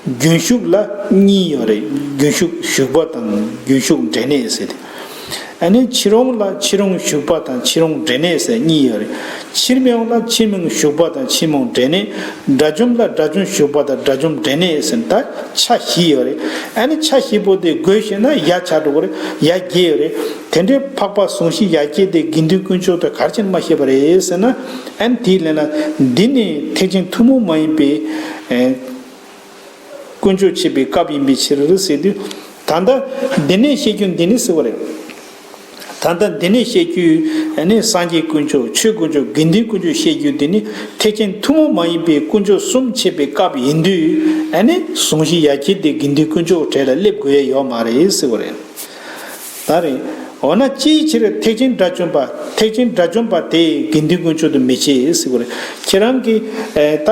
རྒྱུན་ཞུགས་ལ་གཉིས་ཡོད་རེད། རྒྱུན་ཞུགས་ཞུགས་པ་དང་རྒྱུན་ཞུགས་འབྲས་གནས་ཟེར་ཏེ། ཨ་ནི་ཕྱིར་འོང་ལ་ཕྱིར་འོང་ཞུགས་པ་དང་ཕྱིར་འོང་འབྲས་གནས་ཟེར་གཉིས་ཡོད་རེད། ཕྱིར་མི་འོང་ལ་ཕྱིར་མི་འོང་ཞུགས་པ་དང་ཕྱིར་མི་འོང་འབྲས་གནས། དགྲ་བཅོམ་ལ་དགྲ་བཅོམ་ཞུགས་པ་དང་དགྲ་བཅོམ་འབྲས་གནས་ཟེར་ད་ཆ་བཞི་ཡོད་རེད། ཨ་ནི་ཆ་བཞི་པོ་དེ་བགོས་བྱས་ན་ཡ་ཆགས་འགྲོ་གི་རེད། ཡ་བརྒྱད་ཡོད་རེད། དེ་འདྲའི་འཕགས་པ་ཟུང་ཤིག་ཡ་གྱལ་དེ་དགེ་འདུན་དཀོན་མཆོག་ཏུ་ག་རེ་བྱས་ནས་མ་བཤད་པ་རེད་ཟེར་ན། ཨ་ནི་དེའི་ལན་ལ་འདི་ནི་ཐེག་ཆེན་ཐུན་མོང་མ་ཡིན་པའི་ཨེ། དཀོན་མཆོག་བྱེད་པའི་སྐབས་ཡིན་པའི་ཕྱིར་ཟེར་དུས། ད་ལྟ་འདི་ནས་བཤད་རྒྱུ་འདི་ནི་ཟེར་བ་རེད། ད་ལྟ་འདི་ནས་བཤད་རྒྱུ་ཨ་ནི་སངས་རྒྱས་དཀོན་མཆོག་ཆོས་དཀོན་མཆོག་དགེ་འདུན་དཀོན་མཆོག་བཤད་རྒྱུ་འདི་ནི་ཐེག་ཆེན་ཐུན་མོང་མ་ཡིན་པའི་དཀོན་མཆོག་གསུམ་འཆད་པའི་སྐབས་ཡིན་དུས་ཨ་ནི་ཟུང་ཤིག་ཡ་གྱལ་དེ་དགེ་འདུན་དཀོན་མཆོག་གྲས་ལ་སླེབས་དགོས་ཡ་ཡོད་མ་རེད་ཟེར་བ་རེད། ད་རེད། འོ་ན་ཅིའི་ཕྱིར་ཐེག་ཆེན་དགྲ་བཅོམ་པ། ཐེག་ཆེན་དགྲ་བཅོམ་པ་དེ་དགེ་འདུན་དཀོན་མཆོག་ཏུ་མི་བྱེད་ཟེར་བ་རེད། ཁྱེད་རང་གིས་ཨེ་ད་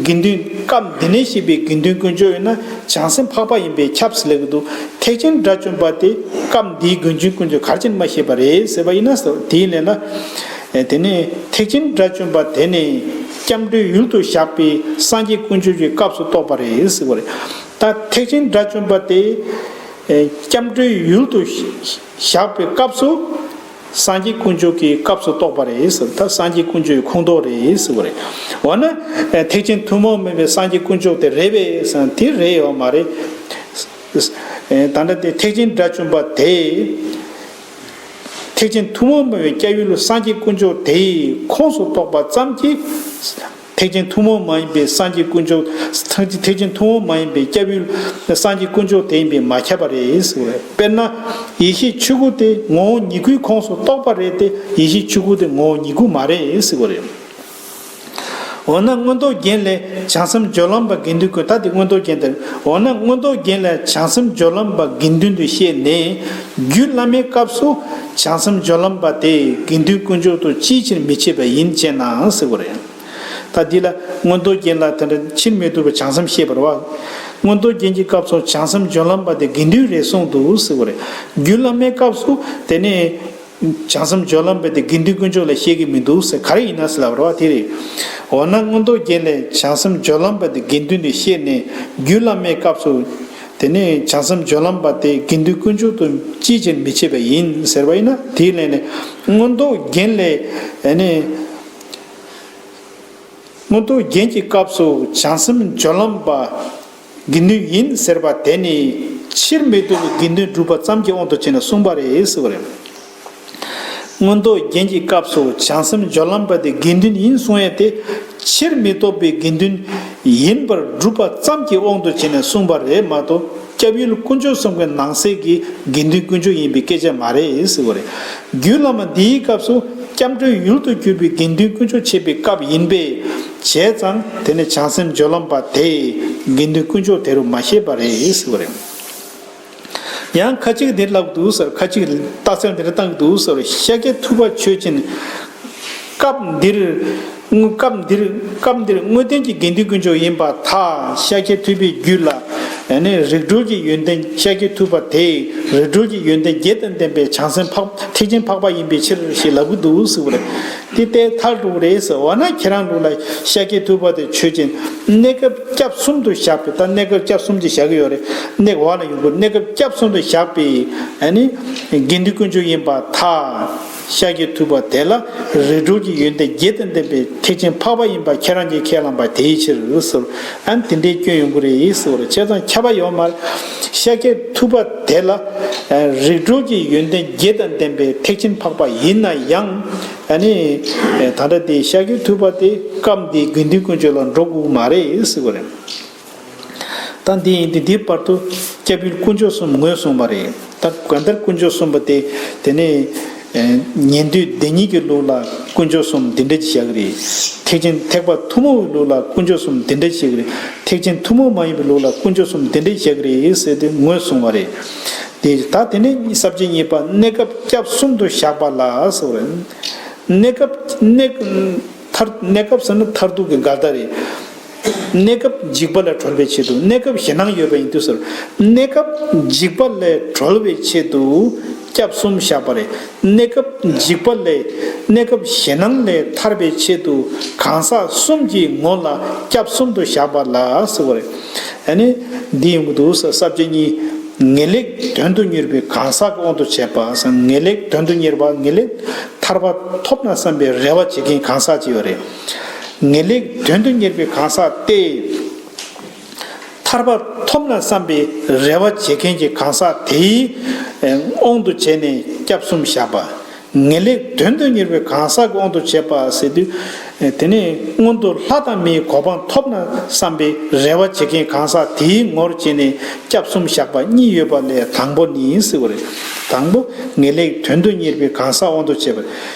དགེ་འདུན་སྐབས་འདི་ནས་བཤད་པའི་དགེ་འདུན་དཀོན་མཆོག་ཡིན་ན་བྱང་སེམས་འཕགས་པ་ཡིན་པས་ཁྱབ་ཟེར་ལབ་ཀྱི་འདུག་ཐེག་ཆེན་དགྲ་བཅོམ་པ་དེ་སྐབས་འདིའི་དགེ་འདུན་དཀོན་མཆོག་ག་རེ་བྱས་ནས་མ་བཤད་པ་རེད་ཟེར་བ་ཡིན་ན་ཟེར། དེའི་ལན་ལ་ཨེ་དེ་ནས་ཐེག་ཆེན་དགྲ་བཅོམ་པ་དེ་ནི་སྐྱབས་འགྲོའི་ཡུལ་དུ་བཞག་པའི་སངས་རྒྱས་དཀོན་མཆོག་གི་སྐབས་སུ་གཏོགས་པ་རེད་ཟེར་བ་རེད། ད་ཐེག་ཆེན་དགྲ་བཅོམ་པ་དེ། ཨེ་སྐྱབས་འགྲོའི་ཡུལ་དུ་བཞག་པའི་སྐབས་སུ། སངས་རྒྱས་དཀོན་མཆོག་གི་སྐབས་སུ་གཏོགས་པ་རེད་ཟེར། ད་སངས་རྒྱས་དཀོན་མཆོག་གི་ཁོངས་གཏོགས་རེད་ཟེར་བ་རེད། འོ་ན་ཨེ་ཐེག་ཆེན་ཐུན་མོང་མ་ཡིན་པའི་སངས་རྒྱས་དཀོན་མཆོག་དེ་རེད་པས་ཟེར་ན་དེ་རེད་ཡོད་མ་རེད། ཨེ་ད་ལྟ་དེ་ཐེག་ཆེན་དགྲ་བཅོམ་པ་དེ། ཐེག་ཆེན་ཐུན་མོང་མ་ཡིན་པའི་སྐྱབས་ཡུལ་སངས་རྒྱས་དཀོན་མཆོག་དེའི་ཁོངས་སུ་གཏོགས་པ་ཙམ་གྱིས། ཐེག་ཆེན་ཐུན་མོང་མ་ཡིན་པའི་སངས་རྒྱས་དཀོན་མཆོག་ཐེག་ཆེན་ཐུན་མོང་མ་ཡིན་པའི་སྐྱབས་ཡུལ་སངས་རྒྱས་དཀོན་མཆོག་དེ་ཡིན་པས་མ་ཁྱབ་པ་རེད་ཟེར་བ་རེད། དཔེར་ན། ཡེ་ཤེས་ཆོས་སྐུ་དེ་ངོ་བོ་ཉིད་སྐུའི་ཁོངས་སུ་གཏོགས་པ་རེད་དེ་ཡེ་ཤེས་ཆོས་སྐུ་དེ་ངོ་བོ་ཉིད་སྐུ་མ་རེད་ཟེར་བ་རེད། འོ་ན་མངོན་རྟོགས་རྒྱན་ལས་བྱང་སེམས་སྦྱོར་ལམ་པ་དགེ་འདུན་དཀོན། ད་དེ་མངོན་རྟོགས་རྒྱན་དེ། འོ་ན་མངོན་རྟོགས་རྒྱན་ལས་བྱང་སེམས་སྦྱོར་ལམ་པ་དགེ་འདུན་དུ་བཤད་ནས། རྒྱུད་བླ་མའི་སྐབས་སུ་བྱང་སེམས་སྦྱོར་ལམ་པ་དེ་དགེ་འདུན་དཀོན་མཆོག་ཏུ་ཅིའི་ཕྱིར་མི་བྱེད་པ་ཡིན་ཅེ་ན་ཟེར་བ་རེད། ད་འདི་ལ་མངོན་རྟོགས་རྒྱན་ལ་དེ་འདྲ་ཕྱིར་མི་ལྡོག་པའི་བྱང་སེམས་བཤད་པ་རེད་བ། མངོན་རྟོགས་རྒྱན་གྱི་སྐབས་སུ་བྱང་སེམས་སྦྱོར་ལམ་པ་དེ་དགེ་འདུན་རེད་གསུངས་འདུག་ཟེར་བ་རེད། རྒྱུད་བླ་མའི་སྐབས་སུ་དེ་ནས་བྱང་སེམས་སྦྱོར་ལམ་པ་དེ་དགེ་འདུན་དཀོན་མཆོག་ལ་བཤད་ཀྱི་མི་འདུག་ཟེར། ག་རེ་ཡིན་ན་ཟེར་ལབ་པ་རེད་བ། དེ་རེད། འོ་ན་མངོན་རྟོགས་རྒྱན་ལས་བྱང་སེམས་སྦྱོར་ལམ་པ་དེ་དགེ་འདུན་དུ་བཤད་ནས་རྒྱུད་བླ་མའི་སྐབས་སུ་དེ་ནས་བྱང་སེམས་སྦྱོར་ལམ་པ་དེ་དགེ་འདུན་དཀོན་མཆོག་ཏུ་ཅིའི་ཕྱིར་མི་བྱེད་པ་ཡིན་ཟེར་བ་ཡིན་ན། དེའི་ལན་ནས་མངོན་རྟོགས་རྒྱན་ལས་ཨ་ནི། མངོན་རྟོགས་རྒྱན་གྱི་སྐབས་སུ་བྱང་སེམས་སྦྱོར་ལམ་པ་དགེ་འདུན་ཡིན་ཟེར་བ་དེ་ནི་ཕྱིར་མི་ལྡོག་པའི་དགེ་འདུན་སྒྲུབ་པ་ཙམ་གྱི་དབང་དུ་བྱས་ནས་གསུངས་པ་རེད་ཟེར་བ་རེད། མངོན་རྟོགས་རྒྱན་གྱི་སྐབས་སུ་བྱང་སེམས་སྦྱོར་ལམ་པ་དེ་དགེ་འདུན་ཡིན་གསུང་ཡས་དེ་ཕྱིར་མི་ལྡོག་པའི་དགེ་འདུན་ཡིན་པར་སྒྲུབ་པ་ཙམ་གྱི་དབང་དུ་བྱས་ནས་གསུངས་པ་རེད་མ་གཏོགས། སྐྱབས་ཡུལ་དཀོན་མཆོག་གསུམ་གྱི་ནང་གསེས་ཀྱི་དགེ་འདུན་དཀོན་མཆོག་ཡིན་པའི་སྐད་ཆ་མ་རེད་ཟེར་བ་རེད། རྒྱུད་བླ་མ་འདིའི་སྐབས་སུ་སྐྱབས་འགྲོའི་ཡུལ་དུ་གྱུར་པའི་དགེ་འདུན་དཀོན་མཆོག་འཆད་པའི་སྐབས་ཡིན་པས། བྱས་ཙང་དེ་ནི་བྱང་སེམས་སྦྱོར་ལམ་པ་དེས་དགེ་འདུན་དཀོན་མཆོག་དེ་རུ་མ་བཤད་པ་རེད་ཟེར་བ་རེད། ཡང་ཁ་ཅིག་འདིར་ལབ་འདུག་ཟེར། ཁ་ཅིག་རྟགས་གསལ་འདིར་བཏང་འདུག་ཟེར། ཤཱཀྱ་ཐུབ་པ་ཆོས་ཅན། སྐབས་འདིར། སྐབས་འདིར། སྐབས་འདིར་དངོས་བསྟན་གྱི་དགེ་འདུན་དཀོན་མཆོག་ཡིན་པར་ཐལ། ཤཱཀྱ་ཐུབ་པའི་རྒྱུད་ལ། ཨ་ནི་རིགས་གྲོལ་གྱི་ཡོན་ཏན་ཤཱཀྱ་ཐུབ་པ་དེ་རིགས་གྲོལ་གྱི་ཡོན་ཏན་བརྒྱད་དང་ལྡན་པའི་བྱང་སེམས་འཕགས། ཐེག་ཆེན་འཕགས་པ་ཡིན་པའི་ཕྱིར་ཞེས་ལབ་ཀྱི་འདུག་ཟེར་བ་རེད། དེ་ལྟའི་མཐར་འགྲོ་གི་རེད་ཟེར་བ་ན། ཁྱེད་རང་ལུགས་ལ་ཤཱཀྱ་ཐུབ་པ་དེ་ཆོས་ཅན། གནས་སྐབས་སྐྱབས་གསུམ་དུ་བཞག་པའི། ད་གནས་སྐབས་སྐྱབས་གསུམ་དུ་བཞག་གི་ཡོད་རེད། གནས་འོག་ལ་ཡོང་དགོས། གནས་སྐབས་སྐྱབས་གསུམ་དུ་བཞག་པའི་ཨ་ནི་དགེ་འདུན་དཀོན་མཆོག་ཡིན་པར་ཐལ། ཤཱཀྱ་ཐུབ་པ་དེ་ལ་རིགས་གྲོལ་གྱི་ཡོན་ཏན་བརྒྱད་དང་ལྡན་པའི་ཐེག་ཆེན་འཕགས་པ་ཡིན་པ་ཁྱེད་རང་གིས་ཁས་བླངས་པ་དེའི་ཕྱིར་ཟེར། ཨ་ནི་དེ་འདྲའི་སྐྱོན་ཡོང་གི་རེད་ཟེར་བ་རེད། བྱས་ཙང་ཁྱབ་པ་ཡོད་མ་རེད། ཤཱཀྱ་ཐུབ་པ་དེ་ལ་རིགས་གྲོལ་གྱི་ཡོན་ཏན་བརྒྱད་དང་ལྡན་པའི་ཐེག་ཆེན་འཕགས་པ་ཡིན་ན་ཡང་། ཨ་ནི་ད་ལྟ་དེ་ཤཱཀྱ་ཐུབ་པ་དེ་སྐབས་འདིའི་དགེ་འདུན་དཀོན་མཆོག་ལ་འགྲོ་དགོས་མ་རེད་ཟེར་བ་རེད། ད་འདི་ཡིན་དུས་འདིའི་བར་དུ་སྐྱབས་ཡུལ་དཀོན་མཆོག་གསུམ་ངོས་བཟུང་བ་རེད། ད་གང་ལྟར་དཀོན་མཆོག་གསུམ་པོ་དེ་དེ་ནས་ཉན་ཐོས་སྡེ་གཉིས་ཀྱི་ལུགས་ལ་དཀོན་མཆོག་གསུམ་འདི་འདྲ་ཞིག་བཞག་གི་རེད། ཐེག་ཆེན་ཐེག་པ་ཐུན་མོང་གི་ལུགས་ལ་དཀོན་མཆོག་གསུམ་འདི་འདྲ་ཞིག་བཞག་གི་རེད། ཐེག་ཆེན་ཐུན་མོང་མ་ཡིན་པའི་ལུགས་ལ་དཀོན་མཆོག་གསུམ་འདི་འདྲ་བཞག་གི་རེད་ཟེར་ཏེ་ངོས་བཟུང་བ་རེད། དེ་ད་དེ་ནས་ས་བཅད་གཉིས་པ་གནས་སྐབས་སྐྱབས་གསུམ་དུ་བཞག་པ་ལ་ཟེར་བ་རེད། གནས་སྐབས་གནས་མཐར་གནས་སྐབས་ཟེར་ན་མཐར་ཐུག་གི་འགལ་ཟླ་རེད། གནས་སྐབས་འཇིགས་པ་ལས་གྲོལ་བའི་ཆེད་དུ། གནས་སྐབས་ཞེད་སྣང་ཡོད་པ་ཡིན་དུས་ཟེར། གནས་སྐབས་འཇིགས་པ་ལས་གྲོལ་བའི་ཆེད་དུ་སྐྱབས་གསུམ་བཞག་པ་རེད། གནས་སྐབས་འཇིགས་པ་ལས་གནས་སྐབས་ཞེད་སྣང་ལས་ཐར་བའི་ཆེད་དུ་གང་ཟག་གསུམ་གྱི་ངོ་ལ་སྐྱབས་གསུམ་དུ་བཞག་པ་ལ་ཟེར་བ་རེད། ཨ་ནི་འདི་ཡོང་གི་འདུག་ཟེར། ས་བཅད་གཉིས། ངེས་ལེགས་དོན་དུ་གཉེར་བའི་གང་ཟག་གི་དབང་དུ་བྱས་པ་ཟེར། ངེས་ལེགས་དོན་དུ་གཉེར་བ། ངེས་ལེགས་ཐར་པ་ཐོབ་ན་བསམ་པའི་རེ་བ་བྱེད་མཁན་གང་ཟག་ཅིག་ཡོད་རེད། ངེས་ལེགས་དོན་དུ་གཉེར་བའི་གང་ཟག་སྟེ། ཐར་པ་ཐོབ་ན་བསམ་པའི་རེ་བ་བྱེད་མཁན་གྱི་གང་ཟག་དེའི་དབང་དུ་བྱས་ནས་སྐྱབས་གསུམ་བཞག་པ། ངེས་ལེགས་དོན་དུ་གཉེར་བའི་གང་ཟག་གི་དབང་དུ་བྱས་པ་ཟེར་དུས། དེ་ནས་སྔོན་དུ་ལྷ་དང་མིའི་གོ་འཕང་ཐོབ་ན་བསམ་པའི་རེ་བ་བྱེད་མཁན་གང་ཟག་དེའི་ངོར་བྱས་ནས་སྐྱབས་གསུམ་བཞག་པ་གཉིས་ཡོད་པ་ལས་དང་པོ་ནི་ཟེར་བ་རེད། དང་པོ་ངེས་ལེགས་དོན་དུ་གཉེར་བའི་གང་ཟག་དབང་དུ་བྱས་པ།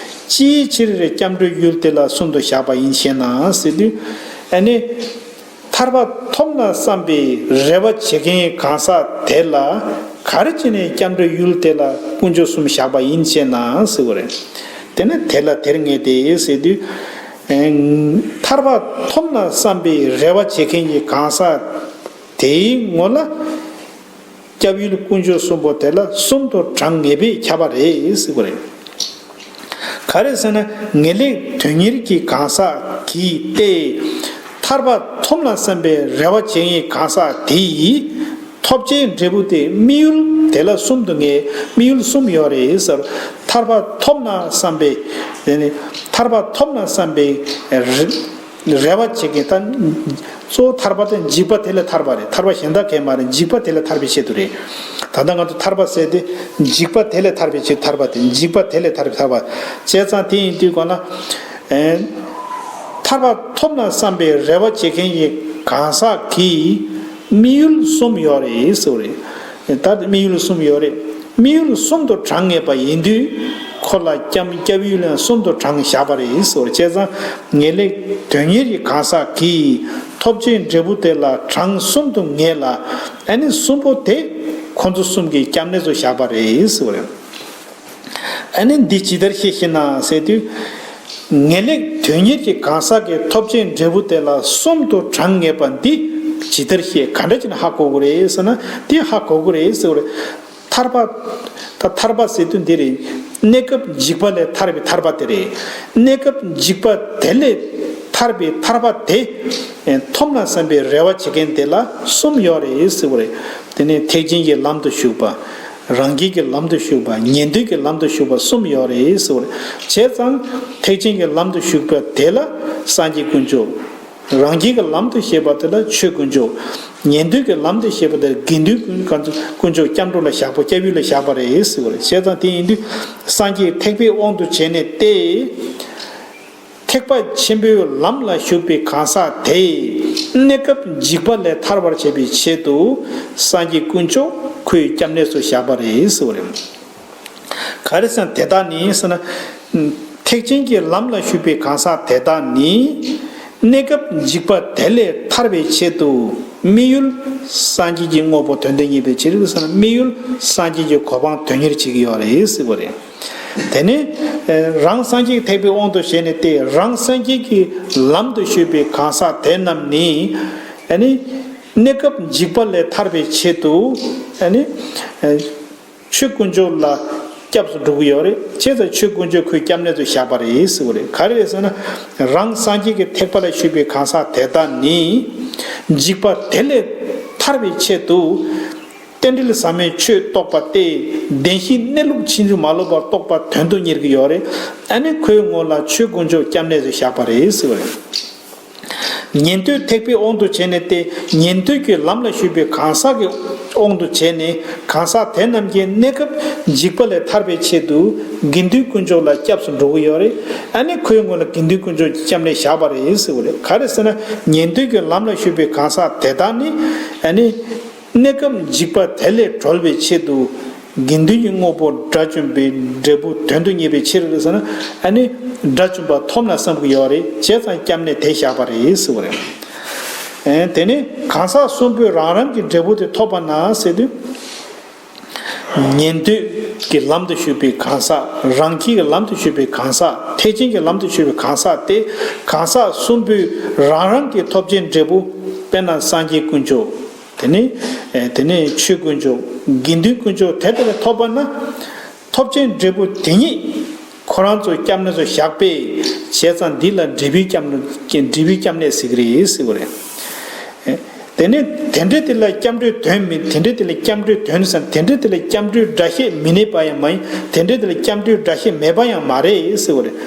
ཅིའི་ཕྱིར་སྐྱབས་འགྲོའི་ཡུལ་དེ་ལ་གསུམ་དུ་བཞག་པ་ཡིན་ཞེ་ན་ཟེར་དུས། ཨ་ནི། ཐར་པ་ཐོབ་ན་བསམ་པའི་རེ་བ་བྱེད་མཁན་གང་ཟག་དེ་ལ་ག་རེ་བྱས་ནས་སྐྱབས་འགྲོའི་ཡུལ་དེ་ལ་དཀོན་མཆོག་གསུམ་བཞག་པ་ཡིན་ཞེ་ན་ཟེར་བ་རེད། དེ་ནི་དེ་ལ་དེར་ངེས་ཏེ་ཟེར་དུས། ཐར་པ་ཐོབ་ན་བསམ་པའི་རེ་བ་བྱེད་མཁན་གྱི་གང་ཟག་དེའི་ངོ་ལ། སྐྱབས་ཡུལ་དཀོན་མཆོག་གསུམ་པོ་དེ་ལ་གསུམ་དུ་གྲངས་ངེས་པས་ཁྱབ་པ་རེད་ཟེར་བ་རེད། ག་རེ་ཟེར་ན། ངེས་ལེགས་དོན་གཉེར་གྱི་གང་ཟག་གིས་ཏེ། ཐར་པ་ཐོབ་ན་བསམ་པའི་རེ་བ་བྱེད་མཁན་གང་ཟག་དེ་ཡིས་ཐོབ་བྱའི་འབྲས་བུ་དེ་དམིགས་ཡུལ་དེ་ལ་གསུམ་དུ་ངེས། དམིགས་ཡུལ་གསུམ་ཡོད་རེད་ཟེར། ཐར་པ་ཐོབ་ན་བསམ་པའི། དེ་ནི་ཐར་པ་ཐོབ་ན་བསམ་པའི་རེ། རེ་བ་བྱེད་མཁན་ད། གཙོ་བོ་ཐར་པ་དེ་འཇིགས་པ་དེ་ལས་ཐར་པ་རེད། ཐར་པ་གཞན་དག་གས་མ་རེད། འཇིགས་པ་དེ་ལས་ཐར་པའི་ཆེད་དུ་རེད། ད་ལྟ་ང་ཚོ་ཐར་པ་ཟེར་དེ་འཇིགས་པ་དེ་ལས་ཐར་པའི་ཆེད་དུ་ཐར་པ་དེ། འཇིགས་པ་དེ་ལས་ཐར་པའི་ཐར་པ་བྱས་ཙང་། དེ་ཡིན་དུས་གོ་ན། ཨེ། ཐར་པ་ཐོབ་ན་བསམ་པའི་རེ་བ་བྱེད་མཁན་གྱི་གང་ཟག་གིས་དམིགས་ཡུལ་གསུམ་ཡོད་རེད་ཟེར་བ་རེད། ད་དམིགས་ཡུལ་གསུམ་ཡོད་རེད། དམིགས་ཡུལ་གསུམ་དུ་གྲངས་ངེས་པ་ཡིན་དུས། ཁོ་ལ་སྐྱབས་སྐྱབས་ཡུལ་ཡང་གསུམ་དུ་གྲངས་བཞག་པ་རེད་ཟེར་བ་རེད། བྱས་ཙང་ངེས་ལེགས་དོན་གཉེར་གྱི་གང་ཟག་གིས་ཐོབ་བྱའི་འབྲས་བུ་དེ་ལ་གྲངས་གསུམ་དུ་ངེས་ལ། ཨ་ནི་གསུམ་པོ་དེ་ཁོ་ཚོ་གསུམ་གྱི་སྐྱབས་གནས་སུ་བཞག་པ་རེད་ཟེར་བ་རེད། ཨ་ནི་འདི་ཇི་ལྟར་ཤེས་ཤེ་ན་ཟེར་དུས། ངེས་ལེགས་དོན་གཉེར་གྱི་གང་ཟག་གིས་ཐོབ་བྱའི་འབྲས་བུ་དེ་ལ་གསུམ་དུ་གྲངས་ངེས་པ་འདི་ཇི་ལྟར་ཤེས། ག་འདྲ་བྱས་ནས་ཧ་གོ་དགོས་རེད་ཟེར་ན། དེ་ཧ་གོ་དགོས་རེད་ཟེར་བ་རེད། ཐར་པ། ད་ཐར་པ་ཟེར་དུས་འདི་རེད། གནས་སྐབས་འཇིགས་པ་ལས་ཐར་བའི་ཐར་པ་དེ་རེད། གནས་སྐབས་འཇིགས་པ་དེ་ལས་ཐར་བའི་ཐར་པ་དེ་ཐོབ་ན་བསམ་པའི་རེ་བ་བྱེད་མཁན་དེ་ལ་གསུམ་ཡོད་རེད་ཟེར་བ་རེད། དེ་ནས་ཐེག་ཆེན་གྱི་ལམ་དུ་ཞུགས་པ། རང་རྒྱལ་གྱི་ལམ་དུ་ཞུགས་པ། ཉན་ཐོས་ཀྱི་ལམ་དུ་ཞུགས་པ་གསུམ་ཡོད་རེད་ཟེར་བ་རེད། བྱས་ཙང་ཐེག་ཆེན་གྱི་ལམ་དུ་ཞུགས་པ་དེ་ལ་སངས་རྒྱས་དཀོན་མཆོག། རང་རྒྱལ་གྱི་ལམ་དུ་བྱེད་པ་དེ་ལ་ཆོས་དཀོན་མཆོག། ཉན་ཐོས་ཀྱི་ལམ་དུ་བྱེད་པ་དེ་ལ་དགེ་འདུན་དཀོན་མཆོག་སྐྱབས་འགྲོ་ལ་བཞག་པ། སྐྱབས་ཡུལ་ལ་བཞག་པ་རེད་ཟེར་བ་རེད། བྱས་ཙང་དེ་ཡིན་དུས་སངས་རྒྱས་ཐེག་པའི་དབང་དུ་བྱས་ནས་ཏེ། ཐེག་པ་ཆེན་པོའི་ལམ་ལ་ཞུགས་པའི་གང་ཟག་དེས་གནས་སྐབས་འཇིགས་པ་ལས་ཐར་བར་བྱེད་པའི་ཆེད་དུ་སངས་རྒྱས་དཀོན་མཆོག་ཁོའི་སྐྱབས་གནས་སུ་བཞག་པ་རེད་ཟེར་བ་རེད། ག་རེ་ཟེར་ན་དེ་དག་ནི་ཟེར་ན། ཐེག་ཆེན་གྱི་ལམ་ལ་ཞུགས་པའི་གང་ཟག་དེ་དག་ནི། གནས་སྐབས་འཇིགས་པ་དེ་ལས་ཐར་བའི་ཆེད་དུ་དམིགས་ཡུལ་སངས་རྒྱས་ཀྱི་དངོས་པོ་དོན་དུ་གཉེར་བའི་ཕྱིར་ཟེར་ན། དམིགས་ཡུལ་སངས་རྒྱས་ཀྱི་གོ་འཕང་དོན་གཉེར་བྱེད་ཀྱི་ཡོད་རེད་ཟེར་བ་རེད། དེ་ནས་རང་སངས་རྒྱས་ཐེག་པའི་དབང་དུ་བྱས་ནས་ཏེ། རང་སངས་རྒྱས་ཀྱི་ལམ་དུ་ཞུགས་པའི་གང་ཟག་དེ་རྣམས་ནི། ཨ་ནི། གནས་སྐབས་འཇིགས་པ་ལས་ཐར་བའི་ཆེད་དུ། ཨ་ནི། ཆོས་དཀོན་མཆོག་ལ་ སྐྱབས་སུ་འགྲོ་གི་ཡོད་རེད། བྱས་ཙང་ཆོས་དཀོན་མཆོག་ཁོའི་སྐྱབས་གནས་སུ་བཞག་པ་རེད་ཟེར་བ་རེད། ག་རེ་རེད་ཟེར་ན། རང་སངས་རྒྱས་ཀྱི་ཐེག་པ་ལ་ཞུགས་པའི་གང་ཟག་དེ་དག་ནི། འཇིགས་པ་དེ་ལས་ཐར་བའི་ཆེད་དུ། རྟེན་འབྲེལ་ཟབ་མོའི་ཆོས་རྟོགས་པ་སྟེ། བདེན་བཞིའི་གནས་ལུགས་ཕྱིན་ཅི་མ་ལོག་པར་རྟོགས་པ་དོན་དུ་གཉེར་གྱི་ཡོད་རེད། ཨ་ནི་ཁོའི་ངོ་ལ་ཆོས་དཀོན་མཆོག་སྐྱབས་གནས་སུ་བཞག་པ་རེད་ཟེར་བ་རེད། ཉན་ཐོས་ཐེག་པའི་དབང་དུ་བྱས་ནས་ཏེ། ཉན་ཐོས་ཀྱི་ལམ་ལ་ཞུགས་པའི་གང་ཟག་གི་དབང་དུ་བྱས་ནས། གང་ཟག་དེ་རྣམས་ཀྱི་གནས་སྐབས་འཇིགས་པ་ལས་ཐར་བའི་ཆེད་དུ། དགེ་འདུན་དཀོན་མཆོག་ལ་སྐྱབས་སུ་འགྲོ་གི་ཡོད་རེད། ཨ་ནི་ཁོའི་ངོ་ལ་དགེ་འདུན་དཀོན་མཆོག་གི་སྐྱབས་གནས་བཞག་པ་རེད་ཟེར་བ་རེད། ག་རེ་ཟེར་ན། ཉན་ཐོས་ཀྱི་ལམ་ལ་ཞུགས་པའི་གང་ཟག་དེ་དག་ནི། ཨ་ནི། གནས་སྐབས་འཇིགས་པ་དེ་ལས་གྲོལ་བའི་ཆེད་དུ། དགེ་འདུན་གྱི་དངོས་པོ་དགྲ་བཅོམ་པའི་འབྲས་བུ་དོན་དུ་གཉེར་བའི་ཕྱིར་ཟེར་ན། ཨ་ནི་དགྲ་བཅོམ་པ་ཐོབ་ན་བསམ་གྱི་ཡོད་རེད། བྱས་ཙང་སྐྱབས་གནས་དེ་བཞག་པ་རེད་ཟེར་བ་རེད། ཨེ། དེ་ནས་གང་ཟག་གསུམ་པོས་རང་རང་གི་འབྲས་བུ་དེ་ཐོབ་པ་ན་ཟེར་དུས། ཉན་ཐོས་ཀྱི་ལམ་དུ་ཞུགས་པའི་གང་ཟག་རང་རྒྱལ་གྱི་ལམ་དུ་ཞུགས་པའི་གང་ཟག་ཐེག་ཆེན་གྱི་ལམ་དུ་ཞུགས་པའི་གང་ཟག་སྟེ། གང་ཟག་གསུམ་པོས་རང་རང་གི་ཐོབ་བྱའི་འབྲས་བུ། དཔེར་ན་སངས་རྒྱས་དཀོན་མཆོག་དེ་ནས། ཨེ། དེ་ནས་ཆོས་དཀོན་མཆོག་དགེ་འདུན་དཀོན་མཆོག་དེ་ལྟར་ཐོབ་པ་ན། ཐོབ་བྱའི་འབྲས་བུ་དེ་ཉིད་ཁོ་རང་ཚོའི་སྐྱབས་གནས་སུ་བཞག་པས། བྱས་ཙང་འདི་ལ་འབྲས་བུའི་སྐྱབས་གནས། འབྲས་བུའི་སྐྱབས་གནས་ཟེར་གྱི་རེད་ཟེར་བ་རེད། ཨེ། དེ་ནས་དེ་འདྲའི་དེ་ལ་སྐྱབས་འགྲོའི་དོན་མིན། དེ་འདྲའི་དེ་ལ་སྐྱབས་འགྲོའི་དོན་ཟེར། དེ་འདྲའི་དེ་ལ་སྐྱབས་འགྲོའི་སྒྲ་བཤད་མི་གནས་པ་ཡང་མ་ཡིན། དེ་འདྲའི་དེ་ལ་སྐྱབས་འགྲོའི་སྒྲ་བཤད་མེད་པ་ཡང་མ་རེད་ཟེར་བ་རེད།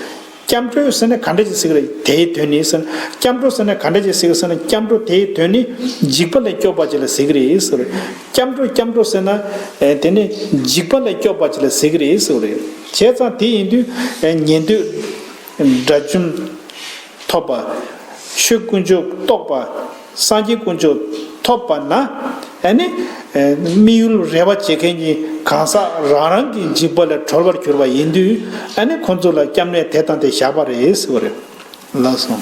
སྐྱབས་འགྲོ་ཟེར་ན་ག་འདྲ་ཅིག་ཟེར་གྱི་རེད། དེའི་དོན་ནི་ཟེར་ན། སྐྱབས་འགྲོ་ཟེར་ན་ག་འདྲ་ཅིག་ཟེར་གྱི་ཟེར་ན། སྐྱབས་འགྲོ་དེའི་དོན་ནི་འཇིགས་པ་ལས་སྐྱོབ་པ་ཅིག་ལ་ཟེར་གྱི་རེད་ཟེར་བ་རེད། སྐྱབས་འགྲོ་སྐྱབས་འགྲོ་ཟེར་ན། ཨེ། དེ་ནི་འཇིགས་པ་ལས་སྐྱོབ་པ་ཅིག་ལ་ཟེར་གྱི་རེད་ཟེར་བ་རེད། བྱས་ཙང་དེ་ཡིན་དུས། ཨེ། ཉན་ཐོས་དགྲ་བཅོམ་ཐོབ་པ། ཆོས་དཀོན་མཆོག་རྟོགས་པ། སངས་རྒྱས་དཀོན་མཆོག་ཐོབ་པ་ན། ཨ་ནི། ཨེ། དམིགས་ཡུལ་རེ་བ་བྱེད་མཁན་གྱི་གང་ཟག་རང་རང་གི་འཇིགས་པ་ལས་གྲོལ་བར་གྱུར་པ་ཡིན་དུས། ཨ་ནི་ཁོ་ཚོ་ལ་སྐྱབས་གནས་དེ་དང་དེ་བཞག་པ་རེད་ཟེར་བ་རེད། ལགས་སོ།